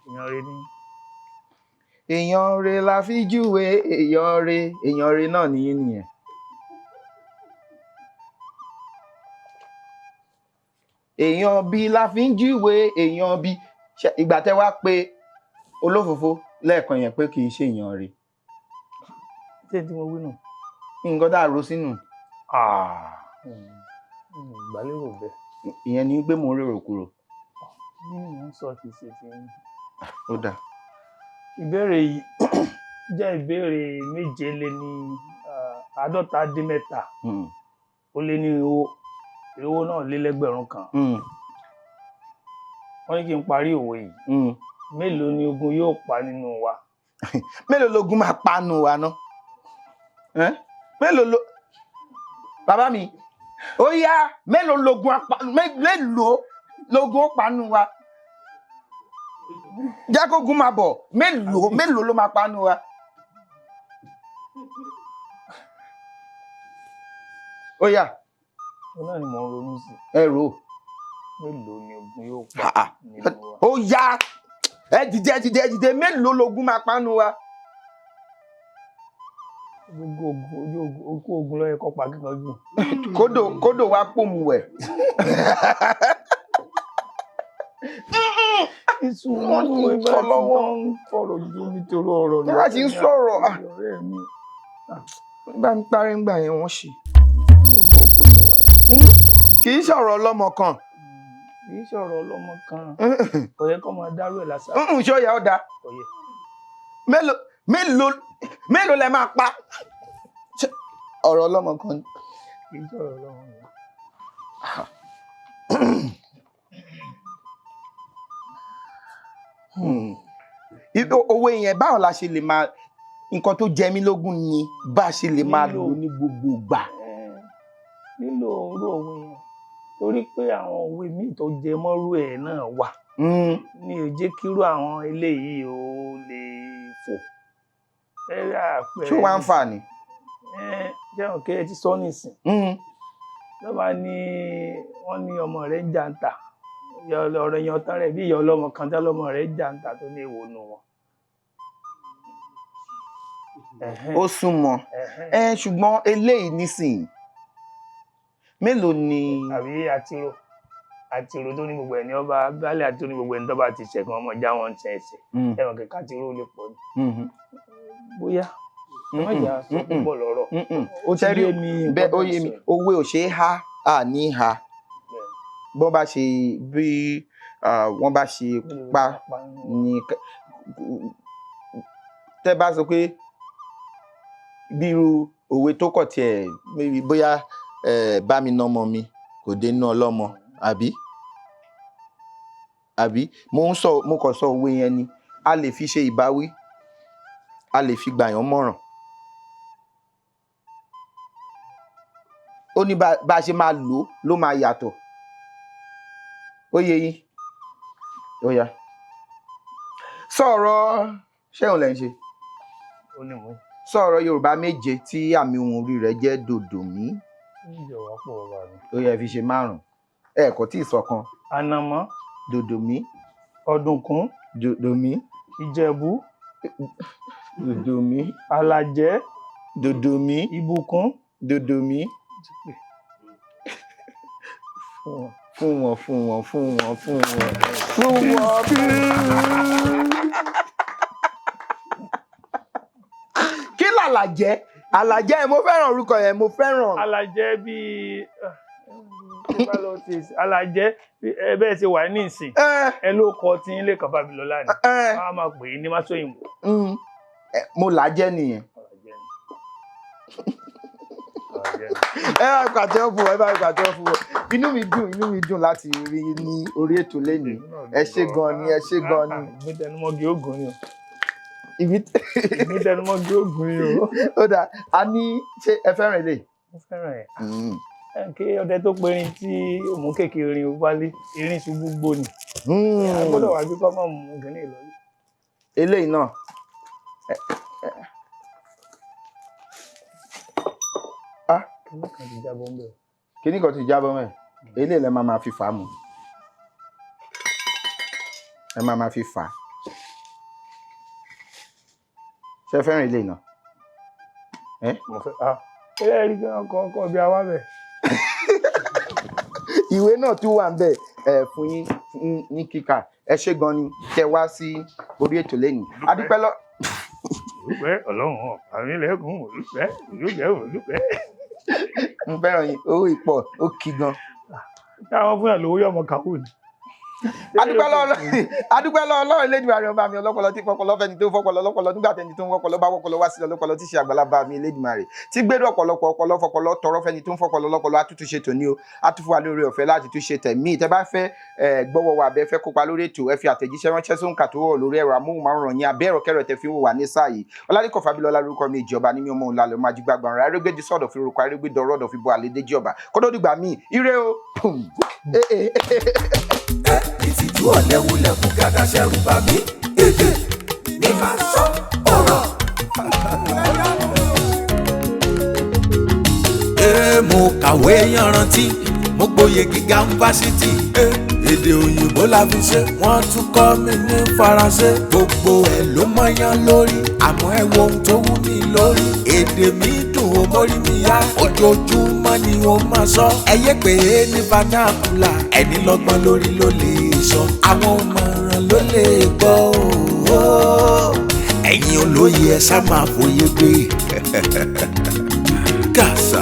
Èèyàn rẹ ni. Èèyàn rẹ la fi júwe èèyàn rẹ náà nìyí nìyẹn. Èèyàn bí la fi ń júwe èèyàn bí. Ìgbà tẹ́ wá pé olófòfó lẹ́ẹ̀kan yẹn pé kì í ṣe èèyàn rẹ. Ṣé tí mo wí nù? Nǹkan tá a ro sínú. Ìgbàlérò bẹ́ẹ̀. Ìyẹn ni pé mò ń rèrò kúrò. Ní mò ń sọ kì í ṣe ti yín. Ó dáa. Ìbéèrè yìí jẹ́ ìbéèrè 53. Ó lé ní owó náà lé lẹ́gbẹ̀rún kan. Wọ́n ní kí n parí òwe yìí. Mélòó ni ogun yóò pa nínú wa? Mélòó logun máa pa nínú wa ná? Mélòó lo bàbá mi? Ó yá, mélòó logun apá mélòó logun ó pa nínú wa? Jẹ́ kógun máa bọ̀, mélòó ló máa pa nínú wa? Ó yá. Ó náà ni mò ń ronú sí. Ẹ rò ó. Mélòó ni ogun yóò pa nínú wa? Ó yá, ẹ dìde ẹ dìde ẹ dìde, mélòó logun máa pa nínú wa? Gbogbo ogun ojú ogun ogun ló yẹ kó pa kíkanjú. Kódò wá pòmù wẹ̀. Iṣu wọn ti sọ lọ́wọ́. Ń fọ̀rọ̀ ju nítorí ọ̀rọ̀ Tí wọ́n ti ń sọ̀rọ̀, ọ̀rẹ́ mi. Bá ń parí ńgbà yẹn wọ́n ṣì. Kì í sọ̀rọ̀ ọlọ́mọ kan. Kì í sọ̀rọ̀ ọlọ́mọ kan. Kò yẹ kó máa dárú ẹ̀ lásán. Ṣé ó yẹ ó dáa? Kò yẹ. Mélòó lẹ máa pa? Ọ̀rọ̀ ọlọ́mọ kan ni. Kì í sọ̀rọ̀ ọlọ́mọ kan. Owó yẹn báwo la ṣe lè máa nǹkan tó jẹ mí lógún ni bá a ṣe lè máa lò ní gbogbo ìgbà. Lílo orú òwe yẹn torí pé àwọn òwe míì tó jẹ mọ́rú ẹ̀ náà wà ní ò jẹ́ kírú àwọn eléyìí ó lè fò. Ṣé wàá ń fà ni? Ṣé àwọn kéré ti sọ nísìn? Lọ́ba ní wọ́n ní ọmọ rẹ̀ ń jàǹtà ọ̀rọ̀ èèyàn tán rẹ̀ bí ìyá ọlọ́mọ kan tán lọ́mọ rẹ̀ jàǹtà tó ní èwo nù wọn. Ó súnmọ́ ṣùgbọ́n eléyìí nísìnyí mélòó ni. Àbí àtiró tó ní gbogbo ẹ̀ ní ọba baálé àtiró ní gbogbo ẹ̀ ní tọ́ba ti ṣẹ̀kan ọmọ já wọn ṣe ẹsẹ̀ ẹ̀wọ̀n kẹ̀kẹ́ àtiró lè pọ̀ ni. Bóyá ẹ má jà sọ púpọ̀ lọ́rọ̀ ó ti yé mi. Bẹ́ẹ̀ ó yé mi, òwe ò ṣeé há à ní ha bọ́n bá ṣe bí wọ́n bá ṣe pa ni tẹ́ bá sọ pé Bí irú òwe tó kọ̀ tiẹ̀, maybe bóyá bá mi nọmọ mi kò dé inú ọlọ́mọ, àbí mo ń sọ, mo kàn sọ òwe yẹn ni. A lè fi ṣe ìbáwí, a lè fi gbàyàn mọ̀ràn. Ó ní bá a ṣe máa lò ó ló máa yàtọ̀. Ó yé yín? Ó yá, sọ̀rọ̀. Ṣéun lẹ́ ń ṣe? Ó ní mú. Sọ̀rọ̀ Yorùbá 7 tí àmì ohùn orí rẹ̀ jẹ́ dòdòmí. Ìjọba pọ̀, bàbá mi. Ó yẹ fi ṣe 5. Ẹ kò tí ì sọ̀kan. Ànàmọ́. Dòdòmí. Ọ̀dùnkún. Dòdòmí. Ìjẹ̀bú. Dòdòmí. Alàjẹ́. Dòdòmí. Ìbùkún. Dòdòmí. Fún wọn, fún wọn, fún wọn, fún wọn, fún wọn, fún wọn. Kí làlàjẹ́? Àlàjẹ́ yẹn, mo fẹ́ràn orúkọ yẹn, mo fẹ́ràn. Alàjẹ́ bíi alàjẹ́ ẹ bẹ́ẹ̀ ṣe wà ní ìsìn, ẹ ló kọ tí ń lè kàn Fábílọ́lá ni wọ́n á máa pè é ní Máṣóyìnbó. Mo làjẹ́ nìyẹn. Alàjẹ́ ni. Alàjẹ́ ni. Ẹ bá pàtẹ́wọ́ fún wọn, ẹ bá pàtẹ́wọ́ fún wọn. Inú mi dùn, inú mi dùn láti rí yín ní orí ètò lénìí. Ẹ ṣé gan ni, ẹ ṣé gan ni. Ìgbín tẹnumọ́gi ògùn ni o. Ibi Ìgbín tẹnumọ́gi ògùn ni o. Ó dáa, a ní, ṣé ẹ fẹ́ràn eléyìí? Mo fẹ́ràn ẹ̀. Ẹ kí ọdẹ tó perin tí òmù kékeré erin wálé, erin ṣubú gbó ni. A gbọ́dọ̀ wá bí kọ́ mọ̀ mú kínní ìlọrí. Eléyìí náà. Kínní kan ti jábọ́ ń bẹ̀. Kíní kan ti jábọ́ mẹ́. Eléyìí lẹ máa máa fi fà á mu. Ẹ máa máa fi fà á. Ṣé ẹ fẹ́ràn eléyìí náà? Mo fẹ́ ah ẹ rí gan kọ̀ọ̀kan bí a wá bẹ̀. Ìwé náà tún wà ńbẹ̀ ẹ fún yín ní kíkà. Ẹ ṣé gan ni kẹ́ wá sí orí ètò lẹ́yìn. Adúpẹ́ lọ. Olùpẹ́ Ọlọ́run àmì lẹ́kùn olùpẹ́ olùpẹ́ olùpẹ́. Mo fẹ́ràn yín, owó ìpọ̀ ó kí gan. Táwọn fún yàn lówó yọmọ kàwé ni. Adúpẹ́ lọ́wọ́ adúpẹ́ lọ́wọ́ Ọlọ́run Elédùmarè ọba mi ọlọ́pọlọ tí fọpọlọ fẹ́ni tó fọpọlọ lọ́pọlọ nígbà tẹni tó ń wọpọlọ bá wọpọlọ wá sílẹ̀ ọlọ́pọlọ tí ṣe àgbàlagbà mi Elédùmarè tí gbèrú ọ̀pọ̀lọpọ̀ ọpọlọ fọpọlọ tọrọ fẹ́ni tó ń fọpọlọ lọ́pọlọ. Àtútù tòní o, àtúfù wa lórí ọ̀fẹ́ láti tún ṣe tẹ̀mí. Tẹ́ bá fẹ́ gbọ́wọ́ wa abẹ́ fẹ́ kópa lórí ètò, ẹ fi àtẹ̀jíṣẹ́ ránṣẹ́ sóǹkà tó wọ̀ lórí ẹ̀rọ amóhùnmáwòrán yín abẹ́ ẹ̀rọ kẹrọ tẹ́ fi ń wò wá ní sáà yìí. Ọlálẹ́kọ̀ Fábílọ́lá lórúkọ mi, ìjọba ní mi, ọmọ òun lálẹ́ ọmọ ajígbàgbà ọ̀rọ̀ arégbèjì sọ̀dọ̀ fi orúkọ arégbèdọ̀rọ̀ ọ̀dọ̀ fi bọ́ àlédèjì ọba kódó dìgbà míì. Ire o. Pum. Eh, eh, eh. Ìtìjú ọ̀lẹ́wulẹ̀ kú gàdá ṣẹ̀rù bà mí. Èdè ní ká sọ ọ̀rọ̀. Ee, mo kàwé yanrantí, mo gboyè gíga ń fásitì. Èdè òyìnbó la fi ṣe, wọ́n tún kọ́ mi ní faransé. Gbogbo ẹ̀ ló mọ́yán lórí, àmọ́ ẹ wo ohun tó wú mi lórí. Èdè mi dùn ó mórí mi yá, ojoojúmọ́ ni ó máa sọ. Ẹ yé pé ní vernacular, ẹni lọ́gbọ́n lórí ló lè sọ. Àwọn òmọ̀ràn ló lè gbọ́ o. Ẹ̀yin olóye ẹ ṣá máa fòye gbé. Gàṣà.